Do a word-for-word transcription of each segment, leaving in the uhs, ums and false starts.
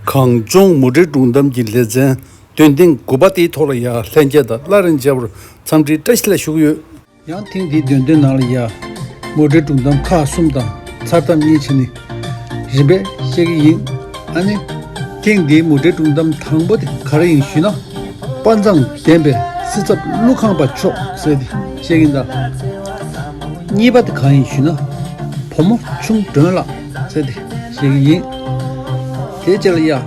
གངས་ལྗོངས་མུ་འབྲེལ་སྒྲུང་གཏམ་གྱི་ལེ་ཚན་འདོན་ཐེངས་དགུ་པ་དེའི་ཐོག་ལ་ཡ་ལྷན་རྒྱས་དང་སླར་ཡང་མཇལ་བར་འཚམས་འདྲི་བཀྲ་ཤིས་བདེ་ལེགས་ཞུ་གི་ཡོད། ཡང་ཐེངས་འདིའི་འདོན་ཐེངས་ནང་ལ་ཡ་མུ་འབྲེལ་སྒྲུང་གཏམ་ཁག་གསུམ་དང་མཚར་གཏམ་གཉིས་བྱས་ནས་རིམ་པས་བཤད་ཀྱི་ཡིན། ཨ་ནི། ཐེངས་འདིའི་མུ་འབྲེལ་སྒྲུང་གཏམ་དང་པོ་དེ་ག་རེ་ཡིན་ཞུས་ན། དཔའ་མཛངས་ལྡན་པའི་སྲིད་ཚབ་ཀླུ་ཁང་པ་མཆོག་ཟེར་ཏེ་བཤད་ཀྱི་ཡིན་ད། གཉིས་པ་དེ་གང་ཡིན་ཞུས་ན། བུ་མོ་ཆུང་སྒྲོན་ལགས་ཟེར་ཏེ་བཤད་ཀྱི་ཡིན། དེའི་རྗེས་ལ་ཡ། ཨ་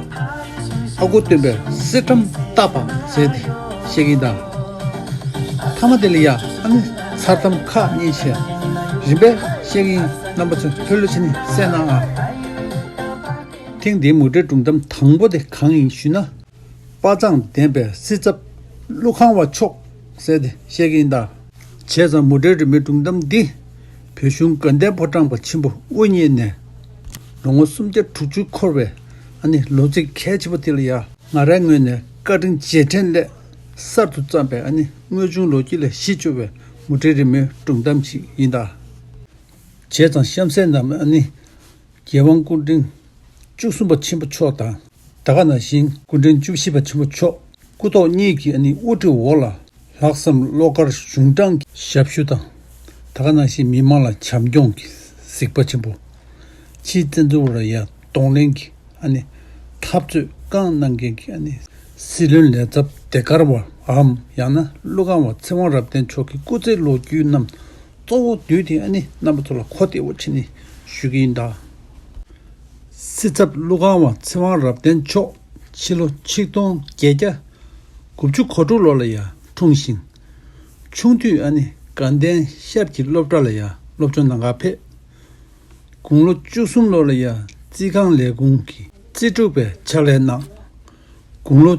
ཁུ་སྟོན་པའི་སྲིད་ཁྲམ་བཏབ་པ་ཟེར་ཏེ་བཤད་ཀྱི་ཡིན་ད། མཐའ་མ་དེ་ལ་ཡ་ཨ་ནི་མཚར་གཏམ་ཁག་གཉིས་བྱས། རིམ་པས་བཤད་ཀྱི་ཡིན། རྣམ་པ་ཚོས་ལྷོད་ལྷོད་བྱས་ནས་གསན་གནང་ཨ། ཐེངས་འདིའི་མུ་འབྲེལ་སྒྲུང་གཏམ་དང་པོ་དེ་གང་ཡིན་ཞུས་ན། དཔའ་མཛངས་ལྡན་པའི་སྲིད་ཚབ་ཀླུ་ཁང་པ་མཆོག་ཟེར་ཏེ་བཤད་ཀྱི་ཡིན་ད། བྱས་ཙང་མུ་འབྲེལ་རི་མོའི་སྒྲུང་གཏམ་འདི་བོད་གཞུང་དགའ་ལྡན་ཕོ་བྲང་པ་ཆེན་པོ་དབུ་བརྙེས་ནས་ལོ་ངོ་སུམ་བརྒྱ་དྲུག་ཅུ་འཁོར་བའི་ཨ་ནི་ལོ་ཚིགས་གལ་ཆེ་པོ་དེ་ལ་ཡ་ང་རའི་ངོས་ནས་བཀའ་དྲིན་རྗེས་དྲན་སླད་གསར་དུ་བརྩམས་པའི་ཨ་ནི་དངོས་བྱུང་ལོ་རྒྱུས་ལས་གཞི་བཅོལ་བའི་མུ་འབྲེལ་རི་མོའི་སྒྲུང་གཏམ་ཞིག་ཡིན་ད། བྱས་ཙང་གཤམ་གསལ་རྣམས་ཨ་ནི། རྒྱལ་དབང་སྐུ་ཕྲེང་བཅུ་གསུམ་པ་ཆེན་པོ་མཆོག་དང་། ད་ག་ནང་བཞིན་སྐུ་ཕྲེང་བཅུ་བཞི་པ་ཆེན་པོ་མཆོག་སྐུ་ཐོག་གཉིས་ཀྱི་ཨ་ནི་དབུ་ཁྲིད་འོག་ལ་ལྷག་བསམ་བློ་དཀར་གཞུང་དྲང་གི་ཞབས་ཞུ་དང་། ད་ག་ནང་བཞིན་མི་མང་ལ་བྱམས་སྐྱོང་གི་གཟིགས་པ་ཆེན་པོ། ཕྱིའི་བཙན་འཛུལ་བ་ལ་ཡ་གདོང་ལེན་གྱི་ཨ་ནི་འཐབ་རྩོད་བསྐང་གནང་མཁན་གྱི་ཨ་ནི་སྲིད་བློན་ལས་ཚབ་ཟློས་གར་བའམ་ཡང་ན་ཀླུ་ཁང་པ་ཚེ་དབང་རབ་བརྟན་མཆོག་གི་སྐུ་ཚེའི་ལོ་རྒྱུས་རྣམས། གཙོ་བོ་བསྡུས་ཏེ་ཨ་ནི་རྣམ་པ་ཚོ་ལ་གོ་བདེ་བོ་བྱས་ནས་ཞུ་གི་ཡིན་ད། སྲིད་ཚབ་ཀླུ་ཁང་པ་ཚེ་དབང་རབ་བརྟན་མཆོག་ཕྱི་ལོ་ཆིག་སྟོང་བརྒྱད་བརྒྱ་དགུ་བཅུ་གོ་དྲུག་ལོ་ལ་ཡ་འཁྲུངས་ཤིང་། ཆུང་དུས་ཨ་ནི་དགའ་ལྡན་ཤར་གྱི་སློབ་གྲྭ་ལ་ཡ་སློབ་སྦྱོང་གནང་གར་ཕེབས། དགུང་ལོ་བཅུ་གསུམ་ལོ་ལ་ཡ་རྩིས་ཁང་ལས་ཁུངས་ཀྱི་རྩིས་སྒྲུབ་པའི་ཕྱག་ལས་གནང་། དགུང་ལོ་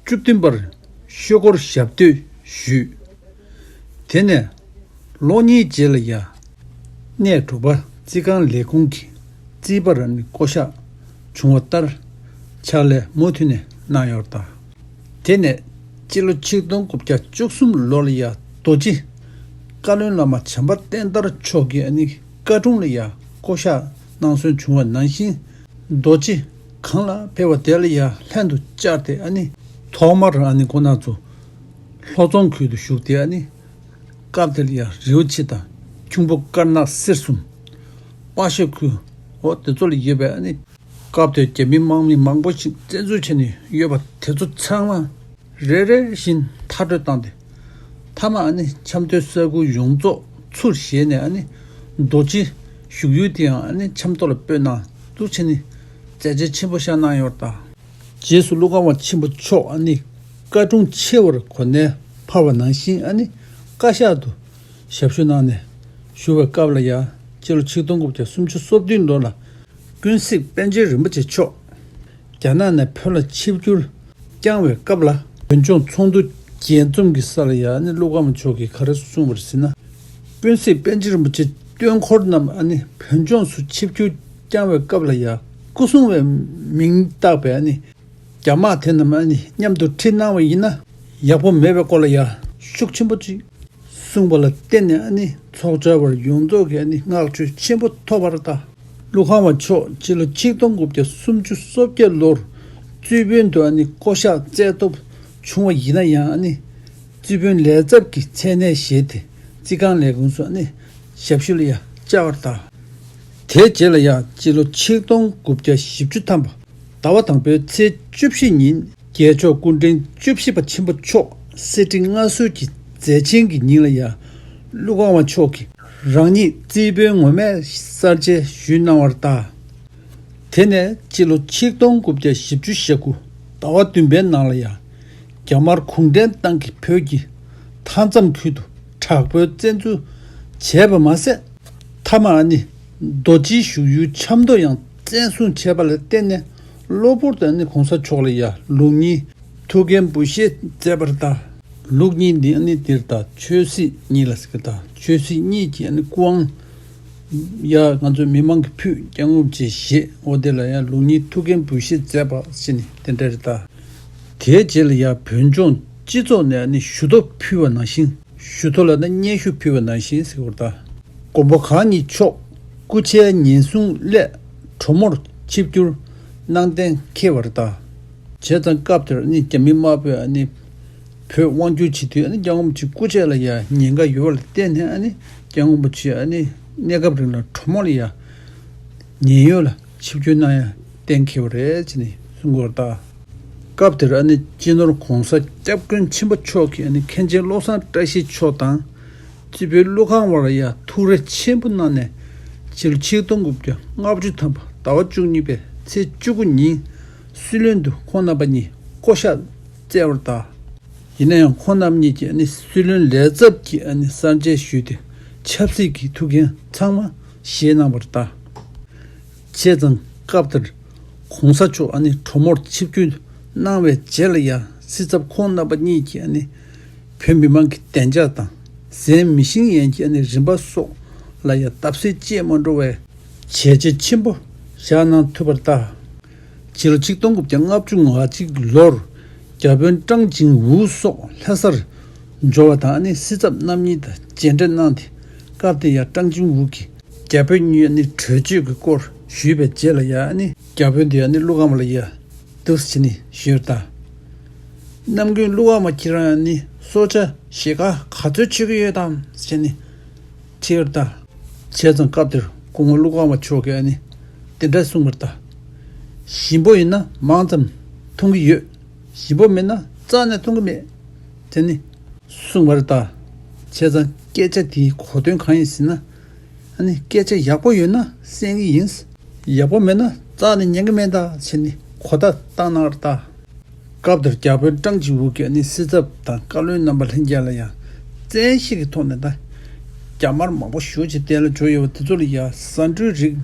བཅུ་བདུན་པར་ཤོག་སྒོར་ཞབས་སྟོད་ཞུས། དེ་ནས་ལོ་གཉིས་རྗེས་ལ་ཡ། གནས་དྲུག་པ་རྩིས་ཁང་ལས་ཁུངས་ཀྱི་རྩིས་པ་ར་ནི་བསྐོ་གཞག་བྱུང་བ་ལྟར་ཕྱག་ལས་མུ་མཐུད་ནས་གནང་ཡོད་པ་དང་། དེ་ནས་སྤྱི་ལོ་ཆིག་སྟོང་དགུ་བརྒྱ་བཅུ་གསུམ་ལོ་ལ་ཡ་རྡོ་རྗེ་བཀའ་བློན་བླ་མ་བྱམས་པ་བསྟན་དར་མཆོག་གིས་ཨ་ནི་བཀའ་དྲུང་ལ་ཡ་བསྐོ་གཞག་གནང་སོན་བྱུང་བ་ནང་བཞིན། རྡོ་རྗེ་གང་ལ་ཕེབས་པ་དེ་ལ་ཡ་ལྷན་དུ་བཅར་ཏེ་ཨ་ནི་ཐོག་མར་ཨ་ནི་ཁོང་རྣམ་ཚོ་ལྷོ་རྫོང་ཁུལ་དུ་བཞུགས་ཏེ་ཨ་ནི་སྐབས་དེ་ལ་ཡ་རི་བོ་ཆེ་དང་ཁྱུང་པོ་དཀར་ནག་སེར་གསུམ་དཔའ་ཤོད་ཁུལ་འོ་དེ་ཚོ་ལ་ཡོད་པའི་ཨ་ནི་སྐབས་དེར་རྒྱ་མི་དམག་མི་མང་པོ་ཞིག་བཙན་འཛུལ་བྱས་ནས་ཡོད་པ་དེ་ཚོ་ཚང་མ། རེ་རེ་བཞིན་མཐར་སྐྲོད་བཏང་སྟེ། མཐའ་མ་ཨ་ནི་ཆབ་མདོའི་ས་ཁུལ་ཡོངས་རྫོགས་ཚུར་བཞེས་ནས་ཨ་ནི་རྡོ་རྗེ་བཞུགས་ཡུལ་དེའང་ཨ་ནི་ཆབ་མདོ་ལ་སྤོས་གནང་འདུག་བྱས་ནས་མཛད་རྗེས་ཆེན་པོ་བཞག་གནང་ཡོད་པ་དང་། རྗེས་སུ་ཀླུ་ཁང་པ་ཆེན་པོ་མཆོག་ཨ་ནི་བཀའ་དྲུང་ཆེ་བར་གོ་གནས་འཕར་བ་ནང་བཞིན་ཨ་ནི་བཀའ་ཤག་ཏུ་ཞབས་ཞུ་གནང་ནས་བཞུགས་པའི་སྐབས་ལ་ཡང་སྤྱི་ལོ་ཆིག་སྟོང་དགུ་བརྒྱ་སུམ་ཅུ་སོ་བདུན་ལོ་ལ། ཀུན་གཟིགས་པཎ་ཆེན་རིན་པོ་ཆེ་མཆོག་རྒྱ་ནག་ནས་བོད་ལ་ཆིབས་བསྒྱུར་བསྐྱངས་པའི་སྐབས་ལ། བོད་ལྗོངས་ཚོགས་འདུ་རྒྱས་འཛོམས་ཀྱི་ས་ལ་ཡང་ནི་ཀླུ་ཁང་པ་མཆོག་གིས་ག་རེ་གསུངས་པ་རེད་ཟེར་ན། ཀུན་གཟིགས་པཎ་ཆེན་རིན་པོ་ཆེ་སྟོན་འཁོར་རྣམས་ཨ་ནི་བོད་ལྗོངས་སུ་ཆིབས་བསྒྱུར་བསྐྱངས་པའི་སྐབས་ལ་ཡང་སྐུ་སྲུང་བའི་མིང་བཏགས་པའི་ཨ་ནི་རྒྱ་དམག་དེ་རྣམས་ཨ་ནི་མཉམ་དུ་ཁྲིད་གནང་བ་ཡིན་ན་ཡག་པོ་མེད་པའི་སྐོར་ལ་ཡང་ཤུགས་ཆེན་པོ་ཅིག་གསུངས་པ་ལ་བརྟེན་ནས་ཨ་ནི་ཚོགས་བཅར་བར་ཡོངས་རྫོགས་ཀྱིས་ཨ་ནི་བསྔགས་བརྗོད་ཆེན་པོ་ཐོབ་པར་གདའ། ཀླུ་ཁང་པ་མཆོག་སྤྱི་ལོ་ཆིག་སྟོང་དགུ་བརྒྱ་སུམ་ཅུ་སོ་བརྒྱད་ལོར་རྩིས་དཔོན་དུ་ཨ་ནི་བསྐོ་གཞག་བསྩལ་ཐོབ་བྱུང་བ་ཡིན་ན་ཡང་ཨ་ནི་རྩིས་དཔོན་ལས་ཚབ་ཀྱི་མཚན་གནས་བཞེས་ཏེ་རྩིས་ཁང་ལས་ཁུངས་སུ་ཨ་ནི་ཞབས་ཞུ་ལ་ཡང་བཅར་བར་གདའ། དེའི་རྗེས་ལ་ཡང་སྤྱི་ལོ་ཆིག་སྟོང་དགུ་བརྒྱ་བཞི་བཅུ་ཐམ་པ། ཟླ་བ་དང་པོའི་ཚེས་བཅུ་བཞི་ཉིན་རྒྱལ་མཆོག་སྐུ་ཕྲེང་བཅུ་བཞི་པ་ཆེན་པོ་མཆོག་གསེར་ཁྲི་མངའ་གསོལ་གྱི་མཛད་ཆེན་གྱི་ཉིན་ལ་ཡང་ཀླུ་ཁང་པ་མཆོག་གིས་རང་ཉིད་རྩིས་དཔོན་ངོ་མའི་གསར་བརྗེ་ཞུས་གནང་བར་གདའ། དེ་ནས་སྤྱི་ལོ་ཆིག་སྟོང་དགུ་བརྒྱ་བཞི་བཅུ་ཞེ་དགུ་ཟླ་བ་བདུན་པའི་ནང་ལ་ཡང་རྒྱ་དམར་གུང་ཁྲན་ཏང་གིས་བོད་ཀྱི་མཐའ་མཚམས་ཁུལ་དུ་དྲག་པོའི་བཙན་འཛུལ་བྱས་པ་མ་ཟད། མཐའ་མ་ཨ་ནི་རྡོ་རྗེའི་བཞུགས་ཡུལ་ཆབ་མདོ་ཡང་བཙན་བཟུང་བྱས་པ་ལ་བརྟེན་ནས་གློ་བུར་དུ་ཨ་ནི་གོང་ས་མཆོག་ལ་ཡང་ལུགས་གཉིས་ཐུགས་འགན་འབུལ་བཞེས་མཛད་པར་གདའ། ལུགས་གཉིས་འདི་ཨ་ནི་འདིར་གདའ་ཆོས་སྲིད་གཉིས་ལ་ཟེར་གདའ་ཆོས་སྲིད་གཉིས་ཀྱི་ཨ་ནི་སྐུ་དབང་ཡ་ང་ཚོའི་མི་མང་གིས་ཕུད་སྐྱབས་མགོན་རིན་པོ་ཆེ་བཞེས་འོ་དེ་ལ་ཡང་ལུགས་གཉིས་ཐུགས་འགན་འབུལ་བཞེས་མཛད་པ་ཟེར་ནས་དེ་འདྲ་རེད་གདའ། དེའི་རྗེས་ལ་ཡང་བོད་ལྗོངས་སྤྱི་ཚོགས་ནས་ཨ་ནི་ཞུ་གཏུག་ཕུལ་བ་ནང་བཞིན། ཞུ་གཏུག་ལབ་ན་སྙན་ཞུ་ཕུལ་བ་ནང་བཞིན་ཟེར་བ་དང་། མགོན་པོ་གང་ཉིད་མཆོག་སྐུ་ཕྱྭའི་ཉེན་སྲུང་སླད་གྲོ་མོར་ཆིབས་བསྒྱུར་ གནང་གཏན་འཁེལ་བ་རེད་ད། བྱས་ཙང་སྐབས་དེར་ཨ་ནི་རྒྱ་མི་དམར་པོས་ཨ་ནི་བོད་དབང་བསྒྱུར་བྱེད་དུས་ཨ་ནི་སྐྱབས་མགོན་རིན་པོ་ཆེའི་སྐུ་ཕྱྭ་ལ་ཡ་ཉེན་ཁ་ཡོད་པ་ལ་བརྟེན་ནས་ཨ་ནི་སྐྱབས་མགོན་རིན་པོ་ཆེ་ཨ་ནི་གནས་སྐབས་རིང་ལ་གྲོ་མོ་ལ་ཡ་ཉེན་གཡོལ་ལ་ཆིབས་བསྒྱུར་གནང་ཡ་གཏན་འཁེལ་བ་རེད་ཅེས་ནས་གསུང་གི་ཡོད་རེད་ད། སྐབས་དེར་ཨ་ནི་སྤྱི་ནོར་༸གོང་ས་༸སྐྱབས་མགོན་ཆེན་པོ་མཆོག་གིས་ཨ་ནི་མཁན་ཆེན་བློ་བཟང་བཀྲ་ཤིས་མཆོག་དང་། རྩེ་ཕུད་ཀླུ་ཁང་བ་ལ་ཡ་ཐུགས་རེ་ཆེན་པོ་གནང་ནས་ཕྱི་ལོ་ཆིག་སྟོང་དགུ་བརྒྱ་ལྔ་བཅུ་ཐམ་པ་ཟླ་བ་བཅུ་གཉིས་པའི་ཚེས་བཅུ་དགུ་ཉིན་སྲིད་བློན་དུ་ཁོང་རྣམ་པ་གཉིས་བསྐོ་གཞག་བསྩལ་བར་གདའ། ཡིན་ན་ཡང་ཁོང་རྣམ་གཉིས་ཀྱིས་ཨ་ནི་སྲིད་བློན་ལས་ཚབ་ཀྱི་ཨ་ནི་གསར་བརྗེ་ཞུས་ཏེ་ཆབ་སྲིད་ཀྱི་ཐུགས་འགན་ཚང་མ་བཞེས་གནང་བར་གདའ། བྱས་ཙང་སྐབས་དེར་༸གོང་ས་མཆོག་ཨ་ནི་གྲོ་མོར་ཆིབས་བསྒྱུར་གནང་བའི་རྗེས་ལ་ཡང་སྲིད་ཚབ་ཁོང་རྣམ་པ་གཉིས་ཀྱིས་ཨ་ནི་བོད་མི་མང་གི་བདེ་འཇགས་དང་གཟན་མི་ཤིང་ཡན་གྱི་ཨ་ནི་རིམ་པ་སོགས་ལ་ཡང་བརྡབ་གསིག་སྐྱེས་མ་འགྲོ་བའི་བྱས་རྗེས་ཆེན་པོ་བཞག་གནང་ཐུབ་པར་གདའ། ཕྱི་ལོ་ཆིག་སྟོང་དགུ་བརྒྱ་ལྔ་བཅུ་ང་གཅིག་ལོར་རྒྱ་དཔོན་ཀྲང་ཅིང་ཝུ་སོགས་ལྷ་སར་འབྱོར་བ་དང་ཨ་ནི་སྲིད་ཚབ་རྣམ་གཉིས་དང་མཇལ་འཕྲད་གནང་སྟེ་སྐབས་དེ་ཡང་ཀྲང་ཅིང་ཝུ་གིས་རྒྱ་བོད་གཉིས་ནི་གྲོས་ཆོད་ཀྱི་སྐོར་ཞུས་པའི་རྗེས་ལ་ཡང་ནི་རྒྱ་དཔོན་དེ་ཡང་ནི་ཀླུ་ཁང་བ་ལ་ཡ་འདུག་སེ་བྱས་ནས་ཞུས་པར་གདའ། གནམ་མགོན་ཀླུ་ཁང་བ་ཁྱེད་རང་ནི་སྲོག་ཆགས་ཞེ་ཁ་ག་ཚོད་མཆོད་ཀྱི་ཡོད་དམ་ཟེར་ནས་དྲིས་པར་གདའ། བྱས་ཙང་སྐབས་དེར་སྐུ་ངོ་ཀླུ་ཁང་བ་མཆོག་གིས་ནི་དེ་འདྲ་གསུངས་པར་གདའ། ཞིམ་པོ་ཡིན་ན་མང་ཙམ་འཐུང་གི་ཡོད། ཞིམ་པོ་མིན་ན་རྩ་ནས་འཐུང་གི་མེད། དེ་ནི་གསུངས་པར་གདའ། བྱས་ཙང་སྐད་ཆ་དེའི་གོ་དོན་གང་ཡིན་ཟེར་ན། ཨ་ནི་སྐད་ཆ་ཡག་པོ་ཡོད་ན་གསན་གི་ཡིན། ཡག་པོ་མེད་ན་རྩ་ནས་ཉན་གི་མེད་ད་ཟེར་ནས་གོ་བརྡ་བཏང་གནང་བར་གདའ། སྐབས་དེར་རྒྱ་དཔོན་ཀྲང་ཅིང་ཝུ་གིས་ཨ་ནི་སྲིད་ཚབ་དང་བཀའ་བློན་རྣམ་པ་ལྷན་རྒྱས་ལ་ཡང་བཙན་ཤེད་ཀྱི་ཐོག་ནས་ད་རྒྱ་དམར་མང་པོ་ཞེ་ཅིག་དེ་ལ་འབྱོར་ཡོད་པ་དེ་ཚོ་ལ་ཡང་ཟ་འབྲུའི་རིགས་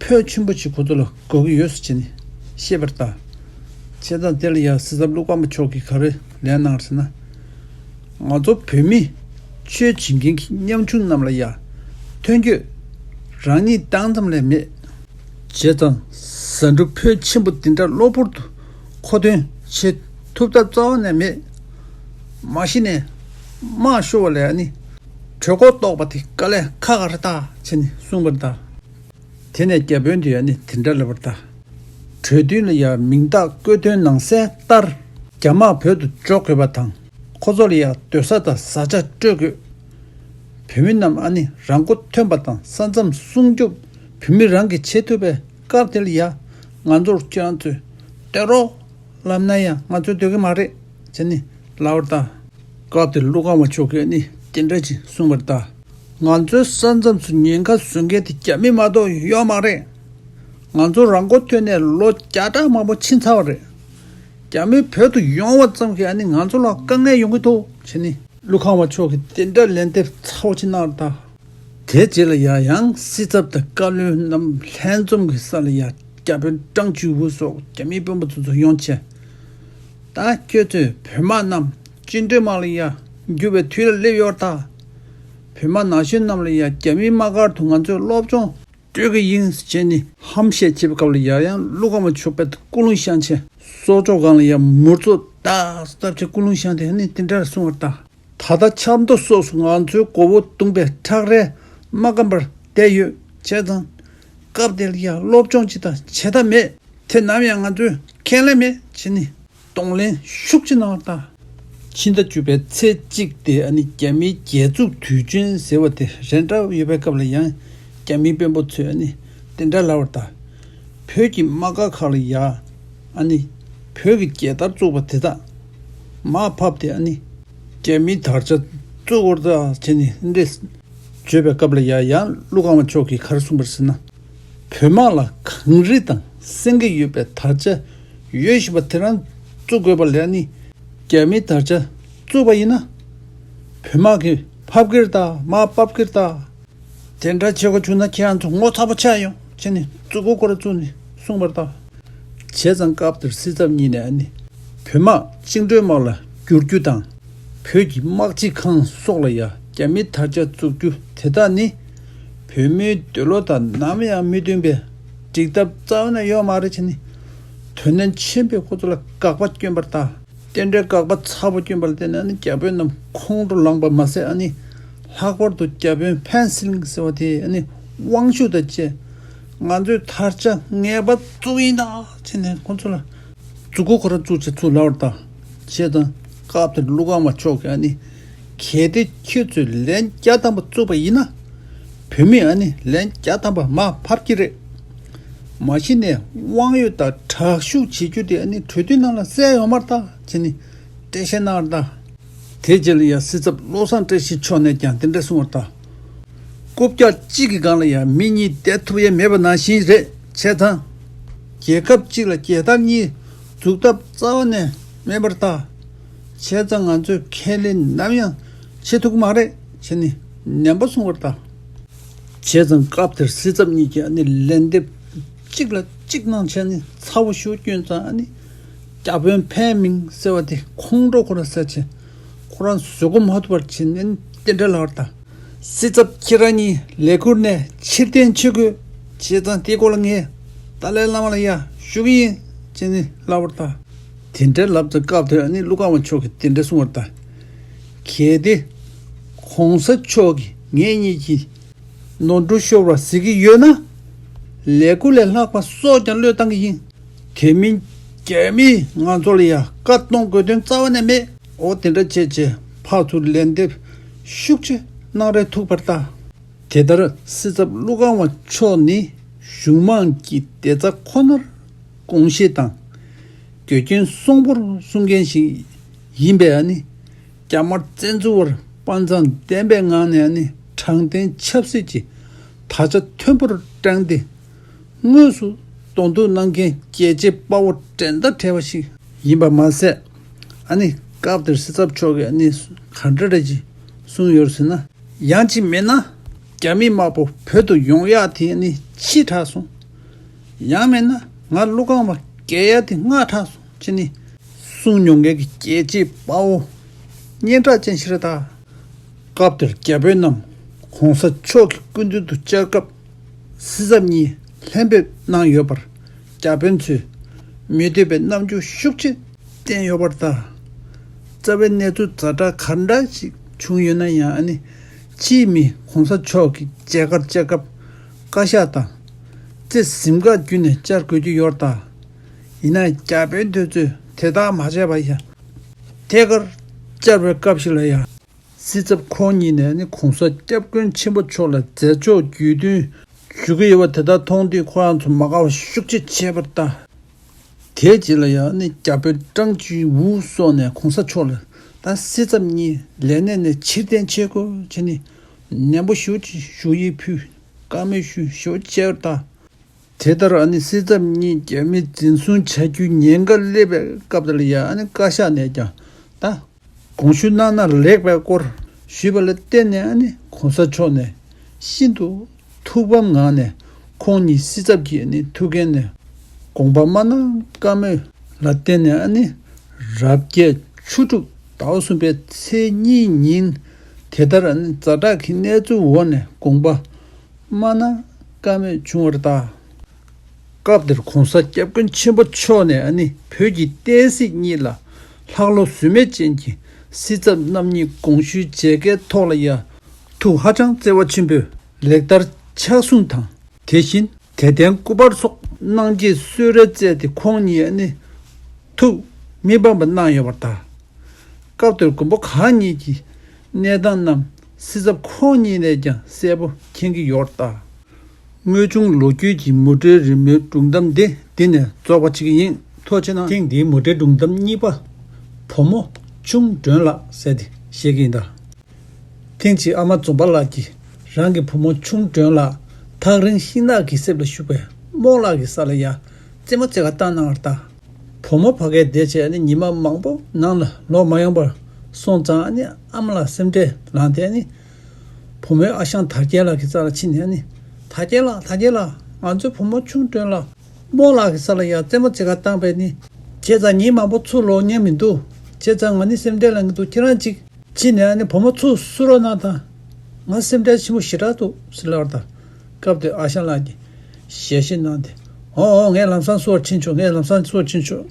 ཕོན་ཆེན་པོ་ཞིག་ཁོ་ཚོ་ལ་དགོས་ཀྱི་ཡོད་ཟེར་བྱས་ནས་བཤད་པར་གདའ། བྱས་ཙང་དེ་ལ་ཡང་སྲིད་ཚབ་ཀླུ་ཁང་བ་མཆོག་གིས་ག་རེ་ལན་གནང་ཟེར་ན། ང་ཚོ་བོད་མི་ཆོས་བྱེད་མཁན་གྱི་ཉམ་ཆུང་རྣམས་ལ་ཡང་ཐོན་སྐྱོད་རང་ཉིད་བཏང་ཙམ་ལས་མེད། བྱས་ཙང་ཟ་འབྲུ་ཕོན་ཆེན་པོ་འདི་འདྲ་གློ་བུར་དུ་མཁོ་འདོན་བྱེད་ཐུབ་ཐབས་རྩ་བ་ནས་མེད། མ་གཞི་ནས་དམག་ཤོར་བ་ལས་ནི་གྲོད་ཁོག་ལྟོགས་པ་དེ་དཀའ་ལས་ཁག་ག་རེ་ད་བྱས་ནས་གསུངས་པར་གདའ། དེ་ནས་རྒྱ་དཔོན་དེ་ཡང་ནི་དེ་འདྲ་ལབ་པར་གདའ། གྲོས་མཐུན་ལ་ཡང་མིང་རྟགས་བཀོད་དོན་ནང་གསལ་ལྟར་རྒྱ་དམག་བོད་དུ་འཇོག་དགོས་པ་དང་། ཁོ་ཚོ་ལ་ཡང་སྡོད་ས་དང་བཟའ་བཅའ་སྤྲོད་དགོས། བོད་མི་རྣམས་ཨ་ནི་རང་མགོ་ཐོན་པ་དང་ས་མཚམས་སྲུང་སྐྱོབ་བོད་མི་རང་གིས་བྱེད་ཐུབ་པའི་སྐབས་དེ་ལ་ཡང་ང་ཚོར་ཁྱེད་རང་ཚོས་སྡོད་རོགས་ལབ་ན་ཡང་ང་ཚོས་སྡོད་ཀྱི་མ་རེད་ཟེར་ནས་ལབ་པར་གདའ། སྐབས་དེར་ཀླུ་ཁང་བ་མཆོག་གིས་ནི་དེ་འདྲ་ཅིག་གསུངས་པར་གདའ། ང་ཚོའི་ས་མཚམས་སུ་ཉེན་ཁ་བཟོ་མཁན་དེ་རྒྱ་མི་མ་གཏོགས་ཡོད་མ་རེད། ང་ཚོ་རང་མགོ་ཐོན་ནས་ལོ་བརྒྱ་ཕྲག་མང་པོ་ཕྱིན་ཚར་བ་རེད། རྒྱ་མི་བོད་དུ་ཡོང་བ་ཙམ་གྱིས་ཨ་ནི་ང་ཚོ་ལ་དཀའ་ངལ་ཡོང་གི་འདུག་བྱས་ནི་ཀླུ་ཁང་བ་མཆོག་གིས་དེ་འདྲ་ལན་འདེབས་ཚ་བོ་ཅིག་གནང་བར་གདའ། དེ་རྗེས་ལ་ཡང་ཡང་སྲིད་ཚབ་དང་བཀའ་བློན་རྣམས་ལྷན་འཛོམས་ཀྱི་ས་ལ་ཡང་རྒྱ་དཔོན་ཀྲང་ཅིང་ཝུ་སོགས་རྒྱ་མིའི་དཔོན་པོ་ཚོ་ཚོ་ཡོང་བྱས། ད་ཁྱོད་ཚོས་བོད་དམག་རྣམས་བཅིངས་འགྲོལ་དམག་ལ་ཡང་འགྱུར་བའི་དུས་ལ་སླེབས་ཡོད་ད། བོད་དམག་ན་གཞོན་རྣམས་ལ་ཡང་རྒྱ་མིའི་དམག་སྒར་དུ་ང་ཚོས་སློབ་སྦྱོང་སྤྲོད་ཀྱི་ཡིན་ཟེར་བྱས་ནས་ཧམ་བཤད་བྱེད་པའི་སྐབས་ལ་ཡང་ཡང་ཀླུ་ཁང་བ་མཆོག་དཔེ་ཀུན་སློང་བཤད་བྱས་སྲོག་ཆགས་སྒང་ལ་ཡང་མུར་ཚོ་ཏག་ཏག་བྱས་ཀུན་སློང་བཤད་དེ་ནི་དེ་འདྲར་གསུངས་པར་གདའ། ད་ལྟ་ཆབ་མདོ་སོགས་སུ་ང་ཚོའི་མགོ་བོ་བརྡུངས་པའི་ཁྲག་རལ་མ་སྐམ་པར་བསྡད་ཡོད་བྱས་ཙང་། སྐབས་དེ་ལ་ཡང་སློབ་སྦྱོང་ཅི་དང་བྱེད་ཐབས་མེད། དེ་ནམ་ཡང་ང་ཚོས་ཁས་ལེན་མེད་བྱས་ནས་གདོང་ལེན་ཤུགས་ཆེ་གནང་བ་དང་། ཕྱི་ཟླ་བཅུ་པའི་ཚེས་གཅིག་དེ་ཨ་ནི་རྒྱ་མིའི་རྒྱལ་འཛུགས་དུས་ཆེན་ཟེར་བ་དེ་རེ་འདྲ་ཡོད་པའི་སྐབས་ལ་ཡང་རྒྱ་མིའི་དཔོན་པོ་ཚོས་ཨ་ནི་དེ་འདྲ་ལབ་པ་དང་། བོད་ཀྱི་དམག་སྒར་ཁག་ལ་ཡ་ཨ་ནི་བོད་ཀྱི་རྒྱལ་དར་བཙུགས་པ་དེ་དག་མར་ཕབ་སྟེ་ཨ་ནི་རྒྱ་མིའི་དར་ཆ་བཙུགས་དགོས་རེད་ད་བྱས་ནས་འདི་འདྲས་བརྗོད་པའི་སྐབས་ལ་ཡ་ཡང་ཀླུ་ཁང་བ་མཆོག་གིས་ག་རེ་གསུངས་པ་རེད་ཟེར་ན། བོད་དམག་ལ་གངས་རི་དང་སེང་གེ་ཡོད་པའི་དར་ཆ་ཡོད་བཞིན་པ་དེ་རང་བཙུགས་དགོས་པ་ལས་ནི་རྒྱ་མིའི་དར་ཆ་བཙུགས་པ་ཡིན་ན་བོད་དམག་གིས་ཕབ་ཀྱི་རེད་ད། མར་ཕབ་ཀྱི་རེད་ད། དེ་འདྲ་བྱེད་དགོས་བྱུང་ན་ཁྱེད་རང་ཚོ་ངོ་ཚ་པོ་ཆགས་ཡོང་བྱས་ནས་བཙུགས་དགོས་སྐོར་བཙུགས་ནས་གསུངས་པ་རེད་ད། བྱས་ཙང་སྐབས་དེར་སྲིད་ཚབ་གཉིས་ནས་ཨ་ནི་བོད་དམག་བཅིངས་འགྲོལ་དམག་ལ་བསྒྱུར་རྒྱུ་དང་། བོད་ཀྱི་དམག་སྤྱི་ཁང་སོགས་ལ་ཡང་རྒྱ་མིའི་དར་ཆ་བཙུགས་རྒྱུ་དེ་དག་ནི་བོད་མིའི་འདོད་བློ་དང་ནམ་ཡང་མི་མཐུན་པའི་འགྲིག་ཐབས་རྩ་བ་ནས་ཡོད་མ་རེད་བྱས་ནས་དོ་ནན་ཆེན་པོས་ཁོ་ཚོ་ལ་དགག་པ་བསྐྱོན་པ་རེད་ད། རྟེན་འབྲེལ་དགག་པ་ཚ་པོ་བསྐྱོན་པ་ལ་བརྟེན་ནས་ཨ་ནི་རྒྱ་དཔོན་རྣམས་ཁོང་ཁྲོ་ལངས་པ་མ་ཟད་ཨ་ནི་ལྷག་པར་དུ་རྒྱ་དཔོན་ཕན་སི་ལིང་ཟེར་བ་དེས་ཨ་ནི་དབང་ཤུགས་དང་བཅས་ ང་ཚོས་དར་ཆ་ངེས་པར་བཙུགས་ཡིན་ད་བྱས་ནས་ཁོ་ཚོ་ལ་མཛུབ་གུ་ཁོ་རང་བཙུགས་བྱས་ཚུར་ལབ་པ་རེད་ད། བྱས་ཙང་སྐབས་དེར་ཀླུ་ཁང་པ་མཆོག་གིས་ཨ་ནི། གལ་ཏེ་ཁྱོད་ཚོས་ལན་བརྒྱ་ཐམ་པ་བཙུགས་པ་ཡིན་ན། བོད་མིས་ཨ་ནི་ལན་བརྒྱ་ཐམ་པ་མར་ཕབ་ཀྱི་རེད། མ་གཞི་ནས་དབང་ཡོད་དང་དྲག་ཤུགས་བྱེད་རྒྱུ་དེ་ཨ་ནི་གྲོས་མཐུན་ནང་ལ་གསལ་ཡོད་མ་རེད་ད་བྱས་ནས་འགྲེལ་བཤད་གནང་བ་རེད་ད། དེ་རྗེས་ལ་ཡང་སྲིད་ཚབ་བློ་བཟང་བཀྲ་ཤིས་མཆོག་ནས་ཀྱང་དེ་འདྲ་གསུངས་པ་རེད་ད། རྐུབ་བཀྱག་གཅིག་གི་སྒང་ལ་ཡང་མི་གཉིས་བསྡད་ཐུབ་ཡས་མེད་པ་ནང་བཞིན་རེད། བྱས་ཙང་། རྒྱལ་ཁབ་གཅིག་ལ་རྒྱལ་དར་གཉིས་འཛུགས་ཐབས་རྩ་བ་ནས་མེད་པར་ཐལ། བྱས་ཙང་ང་ཚོས་ཁས་ལེན་ནམ་ཡང་བྱེད་ཐུབ་ཀྱི་མ་རེད་བྱས་ནས་ནན་པོ་གསུངས་པར་ཐལ། བྱས་ཙང་སྐབས་དེར་སྲིད་ཚབ་གཉིས་ཀྱིས་ཨ་ནི་ལན་འདེབས་གཅིག་ལ་གཅིག་གནང་བྱས་ནས་ཚ་བོ་ཞེ་པོ་བསྐྱོན་ཙང་ཨ་ནི་བརྒྱ་དཔོན་ཕན་མིང་ཟེར་བ་དེ་ཁོང་ཁྲོ་ཁོ་རང་ཟ་བྱས་ཁོ་རང་བཟོད་སྒོམ་མ་ཐུབ་པར་བྱས་ནས་དེ་འདྲ་ལབ་པར་ཐལ། སྲིད་ཚབ་ཁྱེད་རང་གཉིས་ལས་ཁུར་ནས་ཕྱིར་འཐེན་བྱེད་དགོས། བྱས་ཙང་དེའི་སྐོར་ལ་ངས་ཏཱ་ལའི་བླ་མ་ལ་ཡ་ཞུ་གི་ཡིན་བྱས་ནས་ལབ་པར་ཐལ། དེ་འདྲའི་ལབ་ཙང་སྐབས་དེར་ཨ་ནི་ཀླུ་ཁང་པ་མཆོག་གིས་དེ་འདྲ་གསུངས་པར་ཐལ། གལ་ཏེ་གོང་ས་མཆོག་གིས་ངེད་གཉིས་ཀྱི་ནོར་འཁྲུལ་ཤོར་བ་གཟིགས་ཀྱི་ཡོད་ན། ལས་འགུལ་ལས་ལྷག་པ་སྲོག་ཀྱང་བློས་བཏང་གི་ཡིན། དེ་མིན་རྒྱ་མིས་ང་ཚོ་ལ་ཡང་བཀའ་གཏོང་དགོས་དོན་རྩ་བ་ནས་མེད། འོ་དེ་འདྲ་བྱས་བྱས་ཕར་ཚུར་ལན་འདེབས་ཤུགས་ཆེ་གནང་རན་ཐུབ་པར་ཐལ། དེ་ལྟར་སྲིད་ཚབ་ཀླུ་ཁང་པ་མཆོག་ནི་གཞུང་མང་གི་བདེ་རྩ་ཁོ་ནར་དགོངས་བཞེས་དང་། འགལ་རྐྱེན་སྲུང་པོར་སྲུང་མཁན་ཞིག་ཡིན་པས་ཨ་ནི། རྒྱ་དམར་བཙན་འཛུལ་བར་དཔའ་མཛངས་ལྡན་པའི་ངང་ནས་ཨ་ནི་དྲང་བདེན་ཆབ་སྲིད་ཀྱི་དར་ཆ་མཐོན་པོར་བསྒྲེངས་ཏེ། དངོས་སུ་གདོང་ཐུག་གནང་མཁན་རྒྱལ་གཅེས་དཔའ་བོ་འགྲན་ཟླ་བྲལ་བ་ཞིག་ཡིན་པ་མ་ཟད། ཨ་ནི་སྐབས་དེར་སྲིད་ཚབ་མཆོག་གིས་ཨ་ནི་ག་འདྲ་འདྲ་ཅིག་གསུངས་ཡོད་ཟེར་ན། ཡང་ཅིག་མིན་ན་རྒྱ་མི་དམར་པོ་བོད་དུ་ཡོང་ཡག་དེ་ཨ་ནི་ཕྱིས་དྲགས་སོང་། ཡང་མིན་ན་ང་ཀླུ་ཁང་པ་རྒྱལ་ཡག་དེ་སྔ་དྲགས་སོང་ཅེས་ནི་གསུངས་མྱོང་མཁན་གྱི་རྒྱལ་གཅེས་དཔའ་བོ་སྙན་གྲགས་ཅན་ཞིག་རེད་ད། སྐབས་དེར་རྒྱ་དཔོན་རྣམས་གོང་ས་མཆོག་གི་སྐུ་མདུན་དུ་བཅར་སྐབས། སྲིད་ཚབ་གཉིས་ལྷན་ཕེབས་གནང་ཡོད་པར། རྒྱ་དཔོན་ཚོས་མི་འདོད་པའི་རྣམ་འགྱུར་ཤུགས་ཆེ་བསྟན་ཡོད་པར་ཐལ། རྩ་བའི་གནས་ཚུལ་ཛ་དྲག་ག་འདྲ་ཞིག་བྱུང་ཡོད་ན་ཡང་ཨ་ནི། ཕྱིའི་མི་གོང་ས་མཆོག་གི་མཇལ་ཁར་བཅར་སྐབས་བཀའ་ཤག་དང་། རྩེ་གཟིམ་འགག་བརྒྱུད་ནས་བཅར་དགོས་ཀྱི་ཡོད་ད། ཡིན་ན་རྒྱ་དཔོན་དེ་ཚོས་དེ་ལྟར་མ་བྱས་པར་ཡང་། ཐད་ཀར་བཅར་བའི་སྐབས་ཤིག་ལ་ཡང་། སྲིད་ཚབ་ཁོང་གཉིས་ནས་ནི་གོང་ས་སྐྱབས་མགོན་ཆེན་པོ་མཆོག་ལ་མཛད་ཕྱོགས་རྒྱུས་སྟོན་ཞུ་གི་ཡོད་པ་དེ་དག་མཐོང་དུས་ཁོ་རང་ཚོ་མ་དགའ་བ་ཤུགས་ཆེ་བྱས་པར་ལྟ། དེའི་རྗེས་ལ་ཡང་ནི་རྒྱ་དཔོན་ཀྲང་ཅིན་ཝུ་སོགས་ནས་གོང་ས་མཆོག་ལ་ད་སྲིད་ཚབ་གཉིས་ལས་གནས་ནས་ཕྱིར་འཐེན་བྱེད་དགོས་བྱས་ནས་ནན་པོ་ཞུ་ཞུ་ཡིག་ཕུལ། བཀའ་མོལ་ཞུ་ཞུ་བྱས་པར་ལྟ། དེ་ལྟར་ཨ་ནི་སྲིད་ཚབ་གཉིས་རྒྱ་མིས་འཛིན་བཟུང་བྱ་རྒྱུའི་ཉེན་ཁ་སླེབས་པའི་སྐབས་དེ་ལ་ཡང་ཨ་ནི་བཀའ་ཤག་ནས་ཀྱང་ད་དགོངས་ཞུ་གནང་ན་ལེགས་པའི་སྐོར་ཞུས་པ་ལ་བརྟེན་ནས་ཨ་ནི་གོང་ས་མཆོག་ནས་ཤིན་ཏུ་ཐུགས་ཕམ་ངང་ནས་ཁོང་གཉིས་སྲིད་ཚབ་ཀྱི་ཨ་ནི་ཐུགས་འགན་ནས་དགོངས་པ་མ་གནང་བཀའ་མོལ་ལ་བརྟེན་ནས་ཨ་ནི་རབ་རྒྱས་ཆུ་དྲུག་ཟླ་བ་གསུམ་པའི་ཚེས་གཉིས་ཉིན་དེ་ལྟར་ཨ་ནི་ཛ་དྲག་གི་གནས་ཚུལ་འོག་ནས་དགོངས་པ། མ་གནང་བཀའ་མོལ་བྱུང་བར་གདའ། སྐབས་དེར་གོང་ས་སྐྱབས་མགོན་ཆེན་པོ་མཆོག་ནས་ཨ་ནི་བོད་ཀྱི་བསྟན་སྲིད་གཉིས་ལ་ལྷག་བློ་ཟོལ་མེད་ཅན་གྱི་སྲིད་ཚབ་རྣམ་གཉིས་དགོངས་ཞུའི་མཇལ་ཁའི་ཐོག་ལ་ཡང་ཐུགས་ཧ་ཅང་བརྩེ་བ་ཆེན་པོས་ལེགས་དར་ཕྱག་གསུང་དང་དེ་བཞིན་དད་ལྡན་སྐུ་པར་སོགས་གནང་རྗེས་གསོལ་རས་སྩལ་ཏེ་ཁོང་གཉིས་ཨ་ནི་ཐུགས་མི་ཕམ་པ་གནང་ཡོད་པར་གདའ། སྐབས་དེར་མགོན་པོ་གང་ཉིད་ཀྱི་གནས་སྟངས་རྣམས་སྲིད་ཚབ་ཁོང་ཉིད་ནས་ཀྱང་གསལ་པོ་མཁྱེན་གྱི་ཡོད་པར་གདའ། དངོས་བྱུང་ལོ་རྒྱུས་ཀྱི་མུ་འབྲེལ་རི་མོའི་སྒྲུང་གཏམ་འདི་འདི་ནས་རྫོགས་པ་བྱེད་ཀྱི་ཡིན། ཐུགས་རྗེ་གནང་། ཐེངས་འདིའི་མུ་འབྲེལ་སྒྲུང་གཏམ་གཉིས་པ། བུ་མོ་ཆུང་སྒྲོན་ལགས་ཟེར་ཏེ་བཤད་ཀྱི་ཡིན་ད། ཐེངས་གཅིག་ཨ་མ་འཛོམས་པ་ལགས་ཀྱིས་རང་གི་བུ་མོ་ཆུང་སྒྲོན་ལགས་ཐག་རིང་ཤིང་ནགས་ཀྱི་གསེབ་ལ་བཞུགས་པའི་རྨོ་ལགས་ཀྱི་ས་ལ་ཡ་རྩེད་མོ་རྩེ་ག་བཏང་གནང་བར་གདའ། བུ་མོ་ཕ་གིར་བསྡད་བྱས་ཨ་ནི་ཉི་མ་མང་པོ་ནང་ལ་ལོག་མ་ཡོང་བར་སོང་ཙང་ཨ་ནི་ཨ་མ་ལགས་སེམས་ཁྲལ་ལངས་ཏེ་ཨ་ནི་བུ་མོའི་ཨ་ཞང་དར་རྒྱས་ལགས་ཀྱི་རྩ་ལ་ཕྱིན་ནས་ཨ་ནི། དར་རྒྱས་ལགས། དར་རྒྱས་ལགས། ང་ཚོའི་བུ་མོ་ཆུང་སྒྲོན་ལགས་རྨོ་ལགས་ཀྱི་ས་ལ་ཡ་རྩེད་མོ་རྩེ་ག་བཏང་བས་ནི། བྱས་ཙང་ཉིན་མང་པོ་ཚུར་ལོག་མཁན་མི་འདུག་བྱས་ཙང་ང་ནི་སེམས་ཁྲལ་ལངས་ཀྱི་འདུག་ཁྱེད་རང་གཅིག་ཕྱིན་ནས་ཨ་ནི་བུ་མོ་ཚུར་བསུ་རོགས་གནང་དང་། ང་སེམས་ཁྲལ་ཆེན་པོ་ཞེ་དྲག་འདུག་ཟེར་ལབ་པར་གདའ། སྐབས་དེར་ཨ་ཞང་ལགས་ཀྱིས་ཞལ་བཞེས་གནང་སྟེ། འོ་འོ། ངས་ལམ་སང་བསུ་བར་ཕྱིན་ཆོག་ངས་ལམ་སང་བསུ་བར་ཕྱིན་ཆོག་